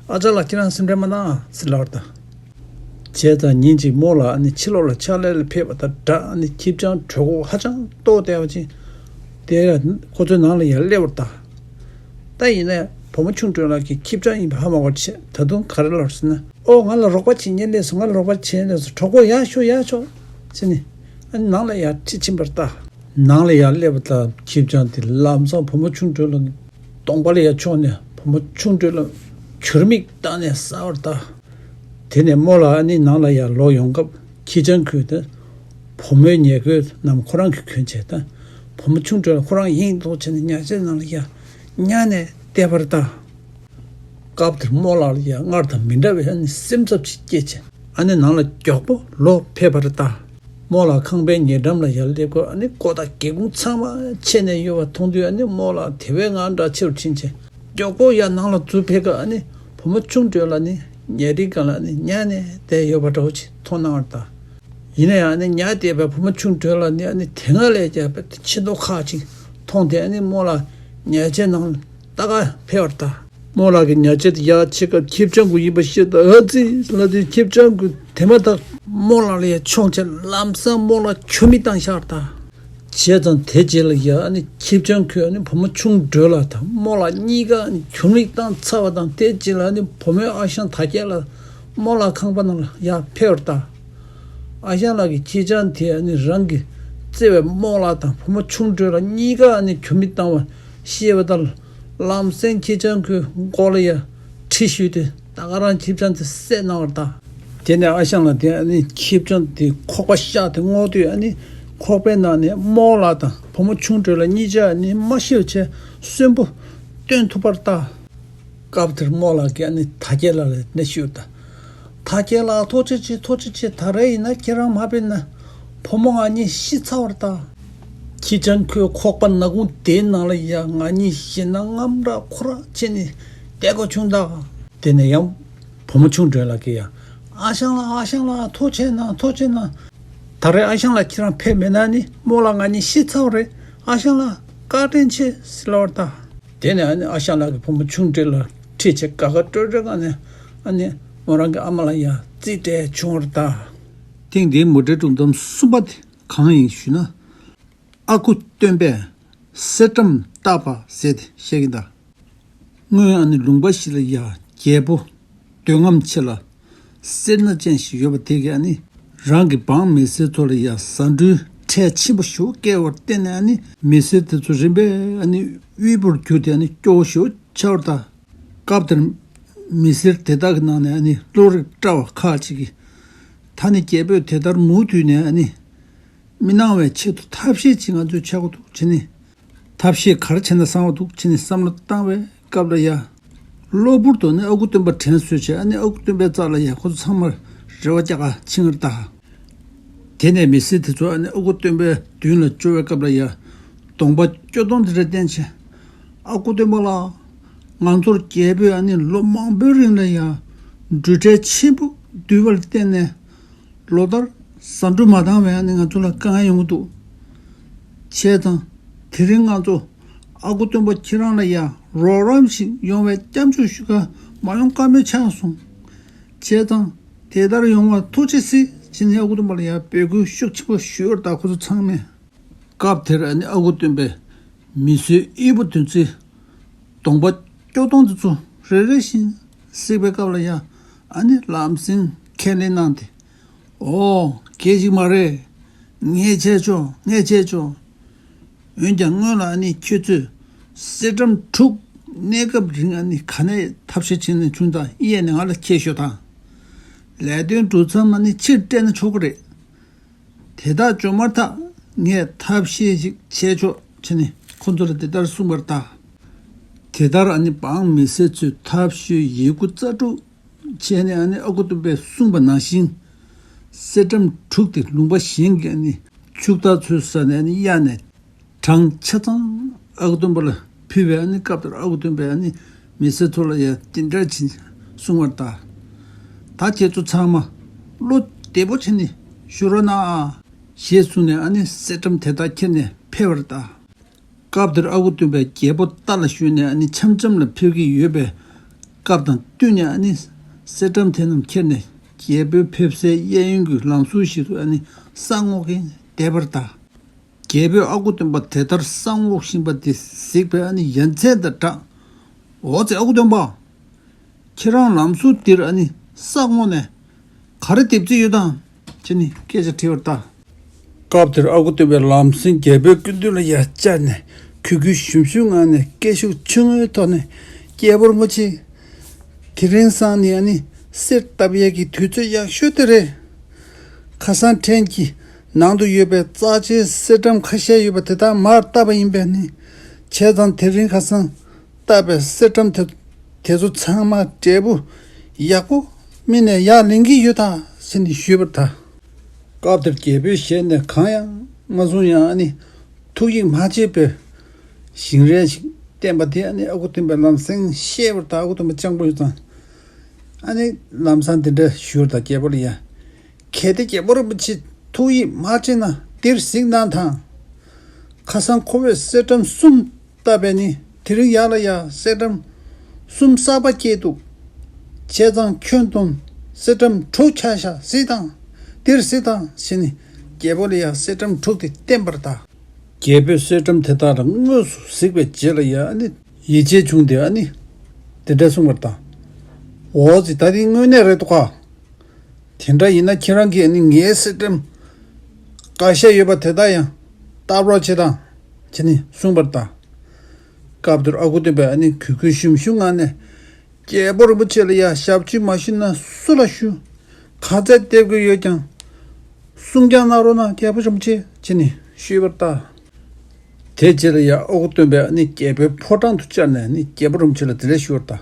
ཨ་ཅག་ལགས། ཁྱེད་རང་སེམས་ཁྲལ་མ་གནང་ཟེར་ལབ་པར་གདའ། བྱས་ཙང་ཉིན་གཅིག་རྨོ་ལགས་ཨ་ནི་ཕྱི་ལོགས་ལ་ཕྱག་ལས་ལ་ཕེབས་པ་དང་སྦྲགས་ཨ་ནི་ཁྱི་སྤྱང་གྲོད་ཁོག་ཧ་ཅང་ལྟོགས་བསྡད་པ་ཅིག་དེ་ཁོ་ཚོའི་ནང་ལ་ཡར་སླེབས་པར་གདའ། ད་ཡིན་ན་བུ་མོ་ཆུང་སྒྲོལ་ལགས་ཀྱི་ཁྱི་སྤྱང་ཡིན་པ་ཧ་མ་གོ་བྱས། ད་དུང་ག་རེ་ལབ་ཟེར་ན། ཨོ་ང་ལ་རོགས་པ་བྱེད་མཁན་སླེབས་སོང་། ང་ལ་རོགས་པ་བྱེད་མཁན་སླེབས་སོང་། གྲོགས་པོ་ཡར་ཤོག་ཡར་ཤོག་ཟེར་ནས་ཨ་ནི་ནང་ལ་ཡར་ཁྲིད་ཕྱིན་པར་གདའ། ནང་ལ་ཡར་སླེབས་པ་དང་ཁྱི་སྤྱང་དེ་ལམ་སང་བུ་མོ་ཆུང་སྒྲོལ་ལགས་གདོང་པ་ལ་ཡར་མཆོངས་ནས་བུ་མོ་ཆུང་སྒྲོལ་ལགས་ཁྱུར་མིག་བཏང་ནས་ཟ་བར་གདའ། དེ་ནས་རྨོ་ལགས་ཨ་ནི་ནང་ལ་ཡར་ལོག་ཡོང་སྐབས་ཁྱི་སྤྱང་ཁོས་ད་བུ་མོའི་ཉལ་གོས་རྣམས་ཁོ་རང་གིས་གོན་བྱས། ད་བུ་མོ་ཆུང་སྒྲོལ་ལགས་ཁོ་རང་ཡེངས་འདུག་བྱས་ནས་ཉལ་ཆས་ནང་ལ་ཡར་ཉལ་ནས་བསྡད་པར་གདའ། སྐབས་དེར་རྨོ་ལགས་ལ་ཡང་སྔར་དང་མི་འདྲ་བའི་ཨ་ནི་སེམས་འཚབ་ཅིག་སྐྱེས་བྱས། ཨ་ནི་ནང་ལ་མགྱོགས་པོ་ལོག་ཕེབས་པར་གདའ། རྨོ་ལགས་ཁང་པའི་ཉེ་འགྲམ་ལ་ཡར་སླེབས་སྐབས་ཨ་ནི་སྒོ་དང་སྒེའུ་ཁུང་ཚང་མ་ཕྱེ་ནས་ཡོད་པ་མཐོང་དུས་ཨ་ནི་རྨོ་ལགས་དེ་བས་ངར་འདྲ་ཆེ་རུ་ཕྱིན་བྱས་མགྱོགས་པོ་ཡར་ནང་ལ་འཛུལ་ཕེབས་སྐབས་ཨ་ནི་བུ་མོ་ཆུང་སྒྲོལ་ལགས་ནི་ཉལ་ཁྲིའི་སྒང་ལ་ཨ་ནི་ཉལ་ནས་བསྡད་ཡོད་པ་འདྲ་བོ་ཅིག་མཐོང་གནང་བར་གདའ། ཡིན་ན་ཡང་ཨ་ནི་ཉལ་བསྡད་པའི་བུ་མོ་ཆུང་སྒྲོལ་ལགས་ནི་ཨ་ནི་དེ་སྔ་ལས་ཀྱང་དཔེ་ཆེ་མདོག་ཁ་ཅིག་མཐོང་སྟེ་ཨ་ནི་རྨོ་ལགས་ཉལ་ཆས་ནང་ལ་ལྟ་ག་ཕེབས་པར་གདའ། རྨོ་ལགས་ཀྱི་ཉལ་ཆས་དེ་ཡར་ཕྱེ་སྐབས་ཁྱི་སྤྱང་ཁོ་ཡིན་པ་ཤེས་ད། ཨ་ཙི་ལབ་དུས་ཁྱི་སྤྱང་ཁོས་དེ་མ་ཐག་རྨོ་ལགས་ལ་ཡར་མཆོངས་བྱས་ལམ་སང་རྨོ་ལགས་ཁྱུར་མིག་བཏང་བཞག་པར་གདའ། བྱས་ཙང་དེ་རྗེས་ལ་ཡ་ཨ་ནི་ཁྱི་སྤྱང་ཁོས་ཨ་ནི་བུ་མོ་ཆུང་སྒྲོལ་ལགས་དང་རྨོ་ལགས་གཉིས་ཀ་ཨ་ནི་ཁྱུར་མིག་བཏང་ཚར་བ་དང་དེ་རྗེས་ལ་ཨ་ནི་བུ་མོའི་ཨ་ཞང་དར་རྒྱས་ལགས་རྨོ་ལགས་ཁང་པ་ནང་ལ་ཡར་ཕེབས་པར་གདའ། ཨ་ཞང་ལགས་ཀྱིས་ཁྱི་སྤྱང་དེ་ཨ་ནི་རང་གི་བརྩེ་བའི་རྨོ་ལགས་དང་བུ་མོ་ཆུང་སྒྲོལ་ལགས་གཉིས་ཀ་ཨ་ནི་ཁྱུར་མིག་བཏང་བ་ཤེས་པ་དང་ལམ་སེང་ཁྱི་སྤྱང་ཁོའི་མགོ་ལ་ཡ་ཁྲིད་གཞུས་ཏེ་ད་ག་རང་ཁྱི་སྤྱང་དེ་བསད་གནང་བར་གདའ། དེ་ནས་ཨ་ཞང་ལགས་དེ་ཨ་ནི་ཁྱི་སྤྱང་དེ་ཁོག་པ་བཤགས་ཏེ་སྔོག་དུས་ཨ་ནི་ཁོག་པའི་ནང་ནས་རྨོ་ལགས་དང་བུ་མོ་ཆུང་སྒྲོལ་ལགས་གཉིས་ཆ་ཨ་ནི་མ་ཤི་བ་བྱས་གསོན་པོ་བཏོན་ཐུབ་པར་གདའ། སྐབས་དེར་རྨོ་ལགས་ཀྱིས་ཨ་ནི་དར་རྒྱས་ལགས་ལ་ནས་ཞུས་པར་གདའ། དར་རྒྱས་ལགས་ཐུགས་རྗེ་ཆེ་ཐུགས་རྗེ་ཆེ། ད་རེས་ཡིན་ན་ཁྱེད་རང་མ་ཕེབས་ན་བུ་མོ་ང་གཉིས་ཤི་ཚར་བར་གདའ། ཁྱི་སྤྱང་ཁོའི་ཁོག་པ་ནག་ཁུང་དེའི་ནང་ལ་ཡ་ང་གཉིས་ཤི་ན་རྔམ་དྲག་ཁོ་ར་བྱས་ནས་བསྡད་དགོས་བྱུང་གདའ། དེ་ནས་ཡང་བུ་མོ་ཆུང་སྒྲོལ་ལགས་ཀྱིས་ཡ། ཨ་ཞང་ལགས་ཨ་ཞང་ལགས་ཐུགས་རྗེ་གནང་ཐུགས་རྗེ་གནང་། ད་རེས་ཨ་ཞང་ལགས་ཁྱེད་རང་ཕེབས་མེད་ན་ནི་རྨོ་ལགས་ང་གཉིས་ཤི་ཚར་བ་རེད། ཨ་ཞང་ལགས་བཀའ་དྲིན་ཆེ་ཟེར་ལབ་པར་གདའ། དེ་ནས་ཨ་ནི་ཨ་ཞང་ལགས་ཀྱིས་བུ་མོ་ཆུང་སྒྲོལ་ལགས་ཁྲིད་བྱས་དགའ་དགའ་སྤྲོ་སྤྲོའི་ངང་ནས་ཨ་ནི་མོ་རང་གི་ཨ་མ་ལ་ཡ་རྩིས་སྤྲད་བྱུང་བར་གདའ། ཐེངས་འདིའི་མུ་འབྲེལ་སྒྲུང་གཏམ་གསུམ་པ་དེ་གང་ཡིན་ཞུས་ན། ཨ་ཁུ་སྟོན་པས་གསེར་སྦྲམ་བཏགས་པ་ཟེར་ཏེ་བཤད་ཀྱིན་གདའ། སྔོན་ཨ་ནི་ལུང་པ་ཞིག་ལ་ཡ་རྒྱལ་པོ་འདོད་རྔམ་ཆེ་ལ་སེར་སྣ་ཅན་ཞིག་ཡོད་པ་དེ་གིས་ཨ་ནི་རང་གི་འབངས་མི་སེར་ཚོ་ལ་ཡ་ཟ་འབྲུའི་ཁྲལ་ཆེན་པོ་ཞིག་བཀལ་བར་བརྟེན་ནས་ཨ་ནི་མི་སེར་དེ་ཚོ་རིམ་པས་ཨ་ནི་དབུལ་པོར་གྱུར་ཏེ་ཨ་ནི་སྐྱོ་བོ་ཞིག་ཆགས་པར་གདའ། སྐབས་དེར་མི་སེར་དེ་དག་གི་ནང་ནས་ཨ་ནི་བློ་རིག་བཀྲ་བ་ཁག་ཅིག་གིས་ད་ནི་རྒྱལ་པོས་དེ་ལྟར་མུ་མཐུད་ནས་ཨ་ནི་མི་གནང་བའི་ཆེད་དུ་ཐབས་ཤེས་ཅིག་ང་ཚོས་བྱ་དགོས་འདུག་བྱས་ནས། ཐབས་ཤེས་ག་རེ་བྱས་ན་བཟང་བ་འདུག་བྱས་ནས་བསམ་བློ་བཏང་བའི་སྐབས་ལ་ཡ། གློ་བུར་དུ་ནི་ཨ་ཁུ་སྟོན་པ་དྲན་གསོས་བྱས་ཨ་ནི་ཨ་ཁུ་སྟོན་པའི་རྩ་ལ་ཡ་ཁོ་ཚོ་ཚང་མར་རེ་བ་རྒྱག་ག་ཕྱིན་པར་གདའ། དེ་ནས་མི་སེར་དེ་ཚོ་ཨ་ནི་ཨ་ཁུ་སྟོན་པའི་མདུན་ལ་འབྱོར་བའི་སྐབས་ལ་ཡ། གདོང་པ་སྐྱོ་གདོང་དེ་འདྲ་བསྟན་བྱས། ཨ་ཁུ་སྟོན་པ་ལགས། ང་ཚོར་རྒྱལ་པོས་ཨ་ནི་ལོ་མང་པོའི་རིང་ལ་ཡ། འབྲུ་ཁྲལ་ཆེན་པོ་བསྡུས་པར་བརྟེན་ནས། ལོ་ལྟར་ཟ་འབྲུ་མ་འདང་བས་ཨ་ནི་ང་ཚོ་ལ་དཀའ་ངལ་ཡོང་གི་འདུག་བྱས་ཙང་དེ་རིང་ང་ཚོ་ཨ་ཁུ་སྟོན་པ་ཁྱེད་རང་ལ་ཡ་རོགས་རམ་ཞིག་ཡོང་བའི་སྐྱབས་འཇུག་ཞུ་ག་མ་ཡོང་ཀ་མེད་ཆགས་སོང་། བྱས་ཙང་དེ་ལྟར་ཡོང་བར་ཐུགས་རྗེ་གཟིགས་བྱས་ནས་ཨ་ཁུ་སྟོན་པ་ལ་ཡ་འབོད་སྐུལ་ཤུགས་ཆེན་པོ་ཞུས་པར་གདའ། ཁོ་ཚོ་ཚང་མས། སྐབས་དེར་ཨ་ནི་ཨ་ཁུ་སྟོན་པས་མི་སེར་དབུལ་པོ་དེ་ཚོའི་གདོང་པ་སྐྱོ་གདོང་དེ་ཚོ་རེ་རེ་བཞིན་གཟིགས་པའི་སྐབས་ལ་ཡ་ཨ་ནི་ལམ་སེང་ཁས་ལེན་གནང་སྟེ། ཨོ། གལ་ཞིག་མ་རེད། ངས་བྱས་ཆོག་ངས་བྱས་ཆོག་འོན་ཀྱང་སྔོན་ལ་ཨ་ནི་ཁྱོད་ཚོས་གསེར་སྦྲམ་དྲུག་གནས་སྐབས་རིང་ཨ་ནི་ག་ནས་ཐབས་ཤེས་བྱས་ནས་བྱུང་དང་གཡས་ནས་ང་ལ་ཁྱེར་ཤོག་དང་། ལས་དོན་གྲུབ་མཚམས་ཨ་ནི་ཕྱིར་སྤྲད་ན་ཆོག་གི་རེད། དེ་དག་བྱུང་མ་ཐག་ངས་ཐབས་ཤེས་ཤིག་བྱས་ཆོག་བྱས་ནས་ཁོ་ཚོ་ལ་དེ་ལྟར་གསུངས་པར་གདའ། དེ་ལྟར་ཨ་ནི་འབངས་མི་སེར་ཚོས་ཐབས་ཤེས་ཡི་གུ་རྩལ་སྤྲུགས་བྱས་ནས་ཨ་ནི་ཨ་ཁུ་སྟོན་པས་གསུངས་པ་ནང་བཞིན། གསེར་སྦྲམ་དྲུག་དེ་ལུང་པ་གཞན་གྱི་ཨ་ནི་ཕྱུག་བདག་ཚོའི་ས་ནས་ཨ་ནི་གཡར་ནས། གྲངས་ཆ་ཚང་ཨ་ཁུ་སྟོན་པ་ལ་ཕུལ་བའི་ཨ་ནི་སྐབས་དེར་ཨ་ཁུ་སྟོན་པས་ཨ་ནི་མི་སེར་ཚོ་ལ་ཡ་དེ་འདྲ་བྱིན་གསུང་བར་གདའ། ད་ཁྱེད་ཚོ་ཚང་མ་བློ་བདེ་པོ་བྱས་ནས་བཞུགས་རོགས་གནང་ཨ། ཞེས་གསུངས་ནས་ཨ་ནི་གསེར་སྦྲམ་དེ་དག་ཁྱེར་ནས་ཕེབས་པར་གདའ། སྐབས་དེར་ཨ་ཁུ་སྟོན་པས་རྒྱལ་པོ་རྟ་ལ་ཞོན་ནས་ཨ་ནི་འཆམ་འཆམ་ལ་ཕེབས་ཀྱི་ཡོད་པའི་སྐབས་དང་བསྟུན་ནས་ཨ་ནི་གསེར་སྦྲམ་དེ་རྣམས་ཁྱེར་ནས་རྒྱལ་པོའི་ཕེབས་སའི་གཡས་གཡོན་གྱི་ལམ་ཟུར་ཞིག་ཏུ་ཨ་ནི་ས་སྔོག་གིན་བསྡད་པར་གདའ། རྒྱལ་པོས་ཨ་ཁུ་སྟོན་པ་དེ་ལྟར་ས་སྔོག་བཞིན་པ་དེ་གཟིགས་པས་ཨ་ནི་ཡ་མཚན་དང་སྦྲགས། འོ་ཙི་ཨ་ཁུ་སྟོན་པ། ཁྱེད་རང་ལམ་ཟུར་འདིར་ཨ་ནི་ས་སྔོག་ནས་ག་རེ་འདེབས་རྩིས་ཡོད་དམ། ཅེས་ནི་སྐད་ཆ་དྲིས་པར་གདའ། སྐབས་དེར་ཨ་ཁུ་སྟོན་པས་ལམ་སེང་རྒྱལ་པོའི་སྐུ་མདུན་ལ་ཡར་བཅར་ནས་གུས་གུས་ཞུམ་ཞུམ་ངང་ནས་སྐད་ཤུགས་ཆུང་ངུའི་ཐོག་ནས། རྒྱལ་པོ་རིན་པོ་ཆེ། དེ་རིང་སང་ནི་ཨ་ནི་གསེར་བཏབ་ཡས་ཀྱི་དུས་ཚོད་ཡག་ཤོས་དེ་རེད། ཁ་སང་ཕྲན་གྱི་ནང་དུ་ཡོད་པའི་རྩ་ཆེའི་གསེར་སྦྲམ་ཁ་ཤས་ཡོད་པ་དེ་དག་མར་བཏབ་པ་ཡིན་པས་ནི། བྱས་ཙང་དེ་རིང་ཁ་སང་བཏབ་པའི་གསེར་སྦྲམ་དེ་དེ་ཚོ་ཚང་མ་འབྲས་བུ་ཡག་པོ་སྨིན་ནས་ཡར་ལེན་གྱི་ཡོད་ད་ཟེར་ནས་ཞུས་པར་གདའ། སྐབས་དེར་རྒྱལ་པོའི་ཞལ་ནས་གང་ཡང་མ་གསུང་ཡང་ཨ་ནི་ཐུགས་ཡིད་མ་ཆེས་པའི་བཞིན་རས་ཤིག་བསྟན་པ་དེ་ཨ་ནི་ཨ་ཁུ་སྟོན་པས་ལམ་སེང་ཤེས་པར་གདའ། ཨ་ཁུ་སྟོན་པ་སྤྱང་པོ་ཡོད་ཙང་། ཨ་ནི་ལམ་སང་དེ་འདྲ་ཞུས་པར་གདའ། རྒྱལ་པོ་ལ་ཡ། གལ་ཏེ་རྒྱལ་པོ་རིན་པོ་ཆེ་ཐུགས་ཡིད་མ་ཆེས་ན་འདིར་གཟིགས་གནང་དང་། ཁ་སང་ཁོ་བོས་གསེར་སྦྲམ་གསུམ་བཏབ་པས་ནི་དེ་རིང་ཡར་ལ་ཡ་གསེར་སྦྲམ་གསུམ་གསར་པ་སྐྱེས་འདུག། བྱས་ཙང་ཁྱོད་དང་གསེར་སྦྲམ་དྲུག་ཆ་བཞག་གཟིགས་དང་། འདིར་གཟིགས་དང་ཟེར་ནས་རྒྱལ་པོ་ལ་ཡ་གསེར་སྦྲམ་དྲུག་དེ་བསྟན་པར་གདའ། རྒྱལ་པོས་གསེར་སྦྲམ་དེ་དག་ལ་དངོས་སུ་གཟིགས་པའི་རྗེས་ལ་ཡ་ཨ་ནི་ཡིད་ཆེས་བྱུང་སྟེ་ཨ་ནི་དེ་འདྲ་གསུངས་པར་གདའ། འོ་ཙི་ད་འདི་དངོས་གནས་རེད་འདུག་ག། དེ་འདྲ་ཡིན་ན་ཁྱེད་རང་གིས་ཨ་ནི་ངའི་གསེར་སྦྲམ་འགའ་ཤས་ཡོད་པ་དེ་དག་ཡང་བཏབ་རོགས་བྱེད་དང་ཅེས་ནི་གསུངས་པར་གདའ། སྐབས་དེར་ཨ་ཁུ་སྟོན་པས་ཨ་ནི་གུས་གུས་ཞུམ་ཞུམ་ངང་ནས། རྒྱལ་པོ་རིན་པོ་ཆེ་ལ་ཡ་ཞབས་ཕྱི་མ་ཞུས་ན་སུ་ལ་ཞུ། ག་ཚད་འདེབས་དགོས་ཡོད་ཀྱང་གསུང་སྐྱོང་གནང་རོགས་གནང་རྒྱལ་པོ་རིན་པོ་ཆེ་ཅེས་ནི་ཞུས་པར་གདའ། དེ་རྗེས་ལ་ཡ་ཨ་ཁུ་སྟོན་པས་ཨ་ནི་རྒྱལ་པོའི་ཕོ་བྲང་དུ་བཅར་ནས་ཨ་ནི་རྒྱལ་པོ་རིན་པོ་ཆེ་ལ་དེ་འདྲ་ཞུས་པར་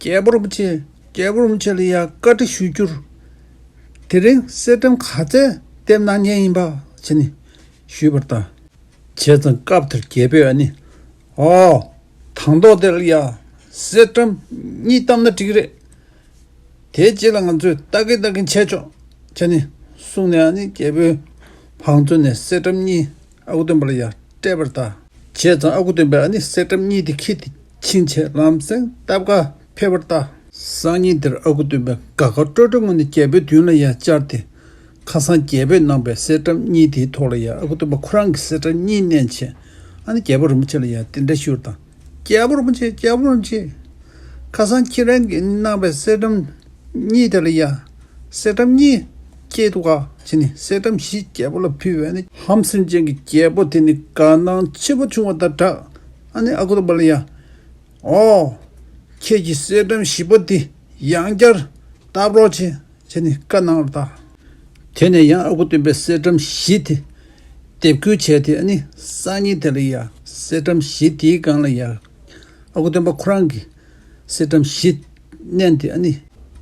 གདའ། རྒྱལ་པོ་རིན་པོ་ཆེ། རྒྱལ་པོ་རིན་པོ་ཆེ་ལ་ཡ་བཀའ་འདྲི་ཞུ་རྒྱུར། དེ་རིང་གསེར་སྦྲམ་ག་ཚད་འདེབས་གནང་མཁན་ཡིན་པ་ཅེས་ནི་ཞུས་པར་གདའ། བྱས་ཙང་སྐབས་དེར་རྒྱལ་པོས་ཨ་ནི། ཨོ། དང་ཐོག་དེ་ལ་ཡ་གསེར་སྦྲམ་གཉིས་བཏབ་ན་འགྲིག་གི་རེད། དེའི་རྗེས་ལ་ང་ཚོས་ལྟ་གིན་ལྟ་གིན་བྱས་ཆོག་ཅེས་ནི་གསུངས་ནས་ཨ་ནི་རྒྱལ་པོའི་བང་མཛོད་ནས་གསེར་སྦྲམ་གཉིས་ཨ་ཁུ་སྟོན་པ་ལ་ཡ་སྤྲད་པར་གདའ། བྱས་ཙང་ཨ་ཁུ་སྟོན་པས་ཨ་ནི་གསེར་སྦྲམ་གཉིས་དེ་ཁྱེར་ཏེ་ཕྱིན་ཆད་ལམ་སེང་འདབས་ཁ་ཕེབས་པར་གདའ། སང་ཉིན་དེར་ཨ་ཁུ་སྟོན་པས་དགའ་དགའ་སྤྲོ་སྤྲོའི་ངང་ནས་རྒྱལ་པོའི་མདུན་ལ་ཡ་བཅར་ཏེ། ཁ་སང་རྒྱལ་པོས་གནང་པའི་གསེར་སྦྲམ་གཉིས་དེའི་ཐོག་ལ་ཡ་ཨ་ཁུ་སྟོན་པ་ཁོ་རང་གི་གསེར་སྦྲམ་གཉིས་བསྣན་བྱས། ཨ་ནི་རྒྱལ་པོ་རིན་པོ་ཆེ་ལ་ཡ་དེ་འདྲ་ཞུས་པར་གདའ། རྒྱལ་པོ་རིན་པོ་ཆེ། རྒྱལ་པོ་རིན་པོ་ཆེ། ཁ་སང་ཁྱེད་རང་གིས་གནང་པའི་གསེར་སྦྲམ་གཉིས་དེ་ལ་ཡ། གསེར་སྦྲམ་གཉིས་སྐྱེས་འདུག་ག་ཅེས་ནི་གསེར་སྦྲམ་བཞི་རྒྱལ་པོ་ལ་ཕུལ་བས་ནི་ཧམ་སེམས་ཅན་གྱི་རྒྱལ་པོ་དེ་ནི་དགའ་སྣང་ཆེན་པོ་བྱུང་བ་དང་སྦྲགས། ཨ་ནི་ཨ་ཁུ་སྟོན་པ་ལ་ཡ། ཨོ། ཁྱེད་ཀྱི་གསེར་སྦྲམ་བཞི་པོ་འདི་ཡང་བསྐྱར་བཏབ་རོགས་བྱེད། ཅེས་ནི་བཀའ་གནང་བར་གདའ། དེ་ནས་ཡང་ཨ་ཁུ་སྟོན་པས་གསེར་སྦྲམ་བཞི་དེ་འདེབས་ཁུལ་བྱས་ཏེ་ཨ་ནི་སང་ཉིན་དེ་ལ་ཡ་གསེར་སྦྲམ་བཞི་དེའི་སྒང་ལ་ཡ་ཨ་ཁུ་སྟོན་པ་ཁོ་རང་གིས་གསེར་སྦྲམ་བཞི་བསྣན་ཏེ་ཨ་ནི་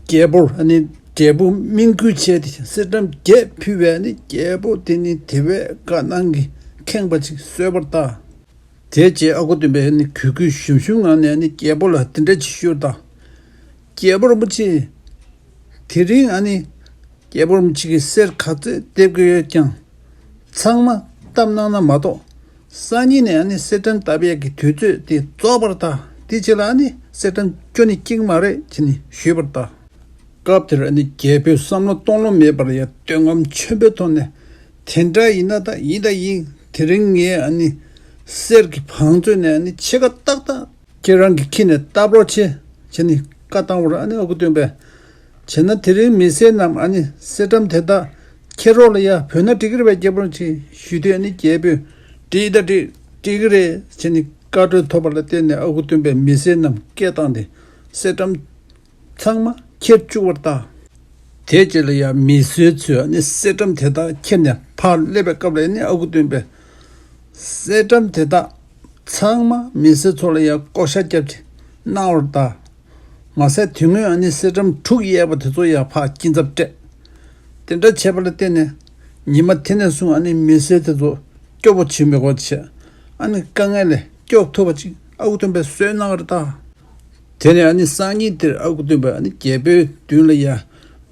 རྒྱལ་པོར་ཨ་ནི་འབྲས་བུ་སྨིན་ཁུལ་བྱས་ཏེ་གསེར་སྦྲམ་བརྒྱད་ཕུལ་བས་ཨ་ནི་རྒྱལ་པོ་དེ་ནི་དེ་བས་དགའ་སྣང་གིས་ཁེངས་པ་ཅིག་བཟོས་པར་གདའ། དེ་རྗེས་ཨ་ཁུ་སྟོན་པས་ཨ་ནི་གུས་གུས་ཞུམ་ཞུམ་ངང་ནས་ཨ་ནི་རྒྱལ་པོ་ལ་དེ་འདྲ་ཅིག་ཞུས་པར་གདའ། རྒྱལ་པོ་རིན་པོ་ཆེ། དེ་རིང་ཨ་ནི་རྒྱལ་པོ་རིན་པོ་ཆེ་གིས་གསེར་ག་ཚོད་འདེབས་ཀྱི་ཡོད་ཀྱང་། ཚང་མ་བཏབ་གནང་ན་མ་གཏོགས། སང་ཉིན་ནས་ཨ་ནི་གསེར་སྦྲམ་བཏབ་ཡས་ཀྱི་དུས་ཚོད་དེ་རྫོགས་པར་གདའ། དེ་རྗེས་ལ་ཨ་ནི་གསེར་སྦྲམ་ཅོ་ནི་སྐྱེ་གི་མ་རེད་ཅེས་ནི་ཞུས་པར་གདའ། སྐབས་དེར་ཨ་ནི་རྒྱལ་པོས་བསམ་བློ་གཏོང་ལོང་མེད་པར་ཡ་འདོད་རྔམ་ཆེན་པོའི་ཐོག་ནས། དེ་འདྲ་ཡིན་ན་ད་ཡིན་ད་ཡིན། དེ་རིང་ངས་ཨ་ནི་གསེར་གྱི་བང་མཛོད་ནས་ཨ་ནི་ཕྱེད་ཀ་ཏག་ཏག་ཁྱེད་རང་གིས་ཁྱེར་ནས་བཏབ་རོགས་བྱེད་ཅེས་ནི་བཀའ་བཏང་བར་ཨ་ནི་ཨ་ཁུ་སྟོན་པས། བྱས་ན་དེ་རིང་མི་སེར་རྣམས་ཨ་ནི་གསེར་སྦྲམ་དེ་དག་ཁྱེར་རོགས་ལ་ཡ་བོས་ན་འགྲིག་གི་རེད་པས་རྒྱལ་པོ་རིན་པོ་ཆེ་ཞུས་དུས་ཨ་ནི་རྒྱལ་པོས་འགྲིག་ད་འགྲིག་འགྲིག་གི་རེད་ཅེས་ནི་བཀའ་འཁྲོལ་ཐོབ་པ་ལ་བརྟེན་ནས་ཨ་ཁུ་སྟོན་པས་མི་སེར་རྣམས་སྐད་བཏང་སྟེ་གསེར་སྦྲམ་ཚང་མ་ཁྱེར་བཅུག་པར་གདའ། དེ་རྗེས་ལ་ཡང་མི་སེར་ཚོས་ནི་གསེར་སྦྲམ་དེ་དག་ཁྱེར་ནས་ཕར་སླེབས་པའི་སྐབས་ལ་ནི་ཨ་ཁུ་སྟོན་པས་གསེར་སྦྲམ་དེ་དག་ཚང་མ་མི་སེར་ཚོ་ལ་ཡང་བགོ་བཤའ་བརྒྱབ་ཅིང་གནང་བར་གདའ། མ་ཟད་དེ་སྔོན་ཨ་ནི་གསེར་སྦྲམ་དྲུག་གཡས་པ་དེ་ཚོ་ཡང་ཕར་སྐྱིན་ཚབ་སྤྲད། དེ་འདྲ་བྱས་པ་ལ་བརྟེན་ནས་ཉི་མ་དེ་ནས་བཟུང་ཨ་ནི་མི་སེར་དེ་ཚོ་སྐྱོ་པོ་བྱེད་མི་དགོས་བྱས། ཨ་ནི་དཀའ་ངལ་ལས་སྐྱོབ་ཐུབ་པ་ཅིག་ཨ་ཁུ་སྟོན་པས་བཟོས་གནང་བར་གདའ། དེ་ནས་ཨ་ནི་སང་ཉིན་དེར་ཨ་ཁུ་སྟོན་པས་ཨ་ནི་རྒྱལ་པོའི་མདུན་ལ་ཡ་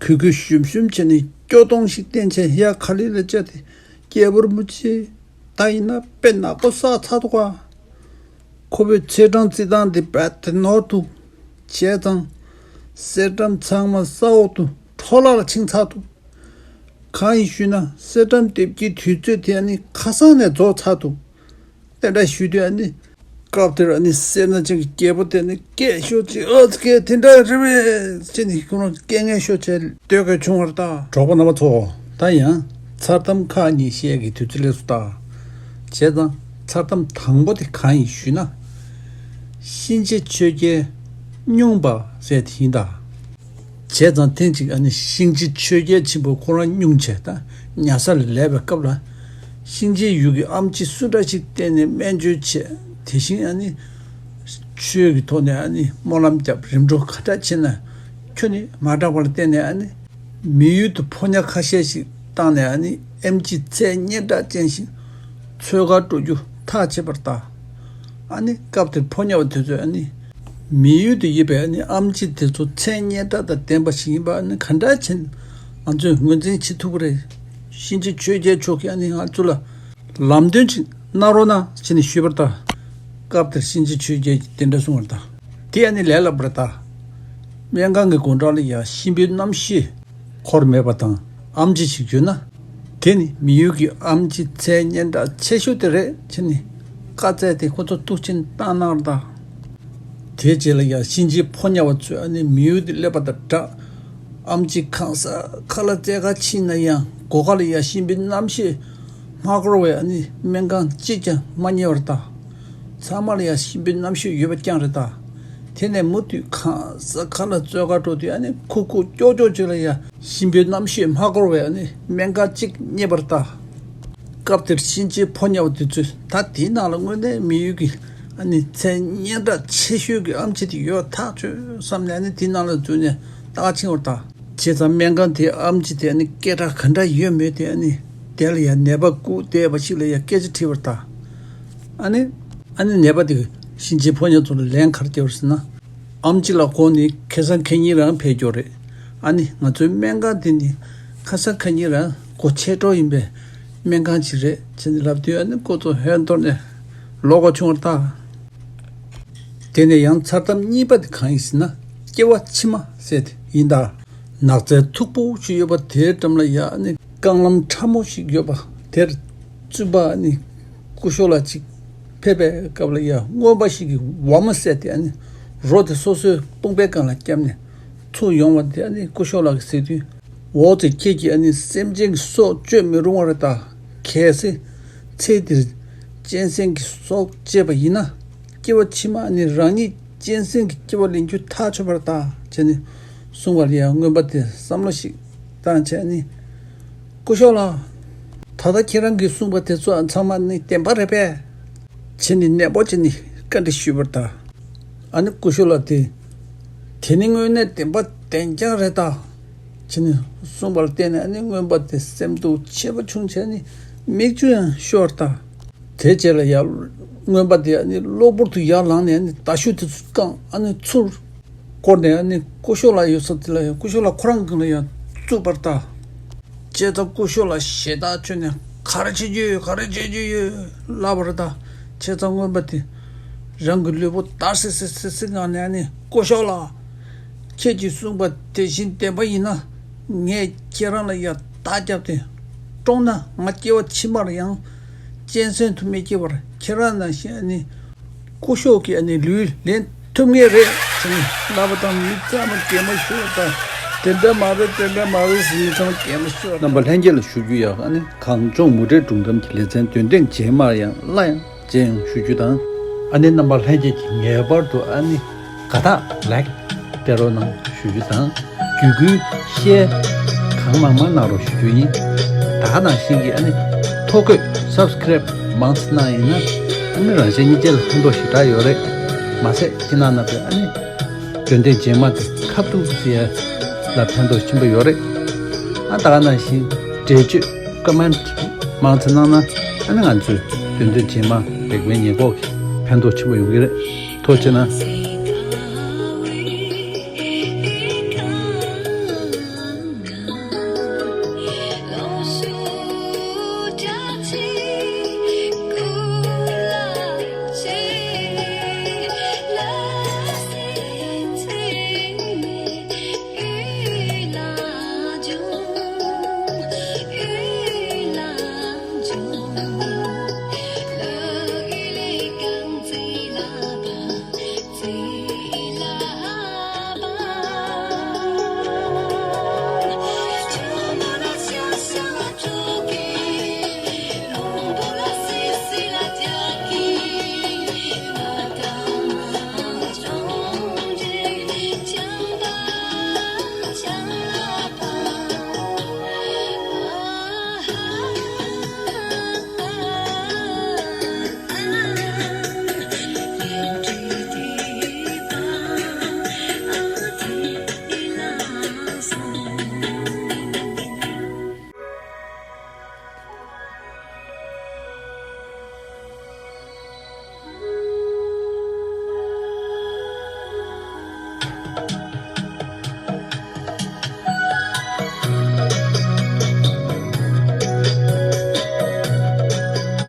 གུས་གུས་ཞུམ་ཞུམ་བྱས་ནས་སྐྱོ་གདོང་ཞིག་བསྟན་བྱས་ཡ་ག་ལེ་ལ་བཅར་ཏེ། རྒྱལ་པོ་རིན་པོ་ཆེ། ད་ཡིན་ན་དཔེ་ནག་པོ་བསགས་ཚར་འདུག་ག། ཁོ་བོས་ཚེས་གྲངས་བརྩི་སྟངས་དེ་རྦད་དེ་ནོར་འདུག། བྱས་ཙང་གསེར་སྦྲམ་ཚང་མ་ས་འོག་ཏུ་འཕྲོ་བརླག་ལ་ཕྱིན་ཚར་འདུག། གང་ཡིན་ཞུས་ན། གསེར་སྦྲམ་འདེབས་ཀྱི་དུས་ཚོད་དེ་ཨ་ནི་ཁ་སང་ནས་རྫོགས་ཚར་འདུག་དེ་འདྲ་ཞུས་དུས་ཨ་ནི། སྐབས་དེར་ཨ་ནི་སེར་སྣ་ཅན་གྱི་རྒྱལ་པོ་དེ་ནི་སྐད་ཤོར་ཅིག་ཨ་ཙི་ཀེ་དེ་འདྲ་རེད་པས་ཅེས་ནི་ཁོ་རང་སྐད་ངན་ཤོར་བྱས་སྡོད་དགོས་བྱུང་བར་གདའ། གྲོགས་པོ་རྣམ་པ་ཚོ། ད་ཡང་མཚར་གཏམ་ཁག་གཉིས་བཤད་ཀྱི་དུས་ཚོད་སླེབས་སོང་གདའ། བྱས་ཙང་མཚར་གཏམ་དང་པོ་དེ་གང་ཡིན་ཞུས་ན། གཤིན་རྗེ་ཆོས་རྒྱལ་སྙུང་པ་ཟེར་དེ་ཡིན་གདའ། བྱས་ཙང་ཐེངས་གཅིག་ཨ་ནི་གཤིན་རྗེ་ཆོས་རྒྱལ་ཆེན་པོ་ཁོ་རང་སྙུང་བྱས་ད་ཉལ་ས་ལ་ལས་པའི་སྐབས་ལ། གཤིན་རྗེའི་ཡུལ་གྱི་ཨམ་ཆི་སུ་འདྲ་ཞིག་བསྟེན་ནས་སྨན་བཅོས་བྱས། དེ་བཞིན་ཨ་ནི་ཆོས་ཀྱི་ཐོག་ནས་ཨ་ནི་སྨོན་ལམ་བརྒྱབ། རིམ་གྲོ་ག་འདྲ་བྱས་ན་ཁྱོན་ནས་མ་དྲག་པ་ལ་བརྟེན་ནས་ཨ་ནི་མི་ཡུལ་དུ་ཕོ་ཉ་ཁ་ཤས་ཤིག་བཏང་ནས་ཨ་ནི་ཨེམ་ཆི་ཚད་སྙན་གྲགས་ཅན་ཞིག་འཚོལ་གར་འགྲོ་རྒྱུ་ཐག་བཅད་པར་གདའ། ཨ་ནི་སྐབས་དེར་ཕོ་ཉ་བ་དེ་ཚོས་ཨ་ནི་མི་ཡུལ་དུ་ཡོད་པའི་ཨ་ནི་ཨམ་ཆི་དེ་ཚོ་ཚད་སྙན་གྲགས་དང་ལྡན་པ་ཞིག་ཡིན་པ་ཨ་ནི་ག་འདྲ་བྱས་ནས་ང་ཚོས་ངོས་འཛིན་བྱེད་ཐུབ་ཀྱི་རེད། གཤིན་རྗེ་ཆོས་རྒྱལ་མཆོག་གིས་ཨ་ནི་ང་ཚོ་ལ་ལམ་སྟོན་ཅིག་གནང་རོགས་གནང་ཅེས་ནས་ཞུས་པར་གདའ། སྐབས་དེར་གཤིན་རྗེ་ཆོས་རྒྱལ་གྱིས་དེ་འདྲ་གསུངས་པར་གདའ། དེ་ཨ་ནི་ལས་སླ་པོ་རེད་གདའ། སྨན་ཁང་གི་སྒོ་འགྲམ་ལ་ཡ་གཤིན་པོའི་རྣམ་ཤེས་འཁོར་མེད་པ་དང་ཨམ་ཆི་ཞིག་ཡོད་ན། དེ་ནི་མི་ཡུལ་གྱི་ཨམ་ཆི་ཚད་སྙན་གྲགས་ཆེ་ཤོས་དེ་རེད་ཅེས་ནི་བཀའ་སྩལ་ཏེ་ཁོ་ཚོ་གཏུག་ཆེན་བཏང་གནང་བར་གདའ། དེའི་རྗེས་ལ་ཡང་གཤིན་རྗེའི་ཕོ་ཉ་བ་ཚོས་ཨ་ནི་མི་ཡུལ་དུ་སླེབས་པ་དང་སྦྲགས། ཨམ་ཆི་ཁང་གསར་ཁ་ལག་བཙལ་ག་ཕྱིན་ན་ཡང་སྒོ་ཁ་ལ་ཡང་གཤིན་པོའི་རྣམ་ཤེས་མ་བསྐོར་བའི་ཨ་ནི་སྨན་ཁང་གཅིག་ཀྱང་མ་རྙེད་པར་གདའ། ཚང་མ་ལ་ཡང་གཤིན་པོའི་རྣམ་ཤེས་ཡོད་པ་རྐྱང་རེད་གདའ། དེ་ནས་མུ་མཐུད་ཁང་གསར་ཁ་ལག་འཚོལ་གར་འགྲོ་དུས་ཨ་ནི་ཁུག་ཁུག་ཀྱོག་ཀྱོག་ཅིག་ལ་ཡང་གཤིན་པོའི་རྣམ་ཤེས་མ་བསྐོར་བའི་ཨ་ནི་སྨན་ཁང་གཅིག་རྙེད་པར་གདའ། སྐབས་དེར་གཤིན་རྗེའི་ཕོ་ཉ་བ་དེ་ཚོས་ད་དེའི་ནང་ལ་དངོས་གནས་མི་ཡུལ་གྱི་ཨ་ནི་ཚད་སྙན་གྲགས་ཆེ་ཤོས་ཀྱི་ཨམ་ཆི་དེ་ཡོད་ཐག་ཆོད་བསམ་ནས་ཨ་ནི་དེའི་ནང་ལ་འཛུལ་ནས་ལྟ་ག་ཕྱིན་པར་གདའ། བྱས་ཙང་སྨན་ཁང་དེའི་ཨམ་ཆི་དེ་ཨ་ནི་སྐད་གྲགས་ག་འདྲ་ཡོད་མེད་དེ་ཨ་ནི་དེ་ལ་ཡང་ནད་པ་སྐུ་བལྟས་པ་ཞིག་ལ་ཡང་སྐད་ཆ་དྲིས་པར་གདའ། ཨ་ནི་ཨ་ནི་ནད་པ་དེ་གིས་གཤིན་རྗེའི་ཕོ་ཉ་ཚོ་ལ་ལན་ག་རེ་བརྒྱབ་པ་རེད་ཟེར་ན། ཨམ་ཆི་ལགས་ཁོང་ནི་ཁ་སང་ཁ་ཉིན་རང་ཕེབས་ཡོད་རེད། ཨ་ནི་ང་ཚོའི་སྨན་ཁང་དེ་ནི་ཁ་སང་ཁ་ཉིན་རང་སྒོ་ཕྱེ་འགྲོ་ཡིན་པའི་སྨན་ཁང་ཅིག་རེད་ཅེས་ནི་ལབ་དུས་ཨ་ནི་ཁོ་ཚོ་ཧོན་འཐོར་ནས་ལོག་དགོས་བྱུང་བར་གདའ། དེ་ནས་ཡང་མཚར་གཏམ་གཉིས་པ་དེ་གང་ཡིན་ཟེར་ན་སྐྱེ་བ་ཕྱི་མ་ཟེར་དེ་ཡིན་གདའ། ནགས་ཚལ་མཐུག་པོ་ཞིག་ཡོད་པ་དེའི་འགྲམ་ལ་ཡ་ཨ་ནི་རྐང་ལམ་ཕྲ་མོ་ཞིག་ཡོད་པ་དེར་བཙུན་པ་ཨ་ནི་སྐུ་ཞབས་ལགས་ཅིག་ཕེབས་པའི་སྐབས་ལ་ཡ་རྔོན་པ་ཞིག་གིས་ཝ་མོ་བསད་དེ་ཨ་ནི་རོ་དེ་སོ་སོའི་དཔུང་པའི་སྒང་ལ་བརྒྱབ་ནས་འཚོ་ཡོང་བ་དེ་ཨ་ནི་སྐུ་ཞབས་ལགས་ཀྱིས་གཟིགས་དུས། འོ་ཙི། ཁྱེད་ཀྱིས་ཨ་ནི་སེམས་ཅན་གྱི་སྲོག་གཅོད་མི་རུང་བ་རེད་ད། གལ་སྲིད་ཚེ་འདིར་གཅན་གཟན་གྱི་སྲོག་བཅད་པ་ཡིན་ན། སྐྱེ་བ་ཕྱི་མ་ཨ་ནི་རང་ཉིད་གཅན་གཟན་གྱི་སྐྱེ་བ་ལེན་རྒྱུ་ཐག་ཆོད་པ་རེད་ད་ཅེས་ནི་གསུངས་པ་ལ་ཡང་རྔོན་པ་དེ་བསམ་བློ་ཞིག་བཏང་བྱས་ནི། སྐུ་ཞབས་ལགས། ད་ལྟ་ཁྱེད་རང་གིས་གསུངས་པ་དེ་ཚོ་ཚང་མ་ནི་བདེན་པ་རེད་པས། ཅེས་ནི་ནན་པོ་བྱས་ནི་བཀའ་འདྲི་ཞུས་པ་རེད་ད། ཨ་ནི་སྐུ་ཞབས་ལགས་དེས། དེ་ནི་དངོས་གནས་བདེན་པ་བདེན་རྐྱང་རེད་ད། ཅེས་ནི་གསུངས་པ་ལ་བརྟེན་ནས་ཨ་ནི་རྔོན་པ་དེ་སེམས་སྡུག་ཆེན་པོ་བྱུང་བྱས་ནི་མིག་ཆུ་ཡང་ཤོར་ད། དེ་རྗེས་ལ་ཡང་རྔོན་པ་དེ་ཨ་ནི་གློ་བུར་དུ་ཡར་ལངས་ནས་ཨ་ནི་མདའ་གཞུ་དེ་ཚོ་བཀང་ཨ་ནི་ཚུར་བསྐོར་ནས་ཨ་ནི་སྐུ་ཞབས་ལགས་ཡོད་ས་དེ་ལ་ཡང་སྐུ་ཞབས་ལགས་ཁོ་རང་སྒང་ལ་ཡང་བཙུགས་པ་རེད་ད། བྱས་ཙང་སྐུ་ཞབས་ལགས་ཞེད་ཐག་ཆོད་ནས་ག་རེ་བྱེད་རྒྱུ་ཡོད། ག་རེ་བྱེད་རྒྱུ་ཡོད་ལབ་པ་རེད་ད། བྱས་ཙང་རྔོན་པ་དེ་རང་གི་ལུས་པོ་འདར་སིག་སིག་སིག་སིག་ངང་ནས་ཨ་ནི་སྐུ་ཞབས་ལགས། ཁྱེད་ཀྱིས་གསུངས་པ་དེ་བཞིན་བདེན་པ་ཡིན་ན། ངས་ཁྱེད་རང་ལ་ཡ་མདའ་བརྒྱབ་སྟེ་བཀྲོངས་ན་ང་སྐྱེ་བ་ཕྱི་མར་ཡང་གཅན་གཟན་དུ་མི་སྐྱེ་བར་ཁྱེད་རང་ནང་བཞིན་ཨ་ནི་སྐུ་ཞབས་ཀྱི་ཨ་ནི་ལུས་ལེན་ཐུབ་ངེས་རེད་ཟེར་ནས་ལབ་པ་དང་མི་ཚང་མ་གད་མོ་ཤོར་བ་དང་། དེ་འདྲ་མ་རེད། དེ་འདྲ་མ་རེད་ཟེར་མི་ཚང་མ་གད་མོ་ཤོར་བ་དང་། རྣམ་པ་ལྷན་རྒྱས་ལ་ཞུ་རྒྱུ་ཡག་ཨ་ནི་གངས་ལྗོངས་མུ་འབྲེལ་སྒྲུང་གཏམ་གྱི་ལེ་ཚན་འདོན་ཐེངས་རྗེས་མར་ཡང་སླར་ཡང་མཇལ་ཡོང་ཞུ་རྒྱུ་དང་། ཨ་ནི་རྣམ་པ་ལྷན་རྒྱས་ཀྱིས་ངེས་པར་དུ་ཨ་ནི་དགའ་རྟགས་ལའིཀ་སྤྲད་རོགས་གནང་ཞུ་རྒྱུ་དང་། བརྒྱུད་སྐུལ་ཤེར་གང་མང་མང་གནང་རོགས་ཞུ་རྒྱུ་ཡིན། ད་ག་ནང་བཞིན་གྱི་ཨ་ནི་ཐོ་འགོད་སབ་སི་ཀེ་རེབ་མང་ཙམ་གནང་ཡིན་ན་ཨ་ནི་རང་གཞན་གཉིས་ཆ་ལ་ཕན་ཐོགས་ཞེ་དྲག་ཡོད་རེད། མ་ཟད་ཁྱེད་རྣམ་པས་ཨ་ནི་འདོན་ཐེངས་རྗེས་མ་དེ་ཁ་ཐུག་ཟེར་ཡ་ལ་ཕན་ཐོགས་ཆེན་པོ་ཡོད་རེད། ཨ་ད་ག་ནང་བཞིན་འགྲེལ་བརྗོད་ཀོ་མེན་ཊི་མང་ཙམ་གནང་ན་ཨ་ནི་ང་ཚོས་འདོན་ཐེངས་རྗེས་མ་རིག་པའི་ཉེན་འགོག་གི་ཕན་ཐོགས་ཆེན་པོ་ཡོང་གི་རེད། ཐུགས་རྗེ་གནང་།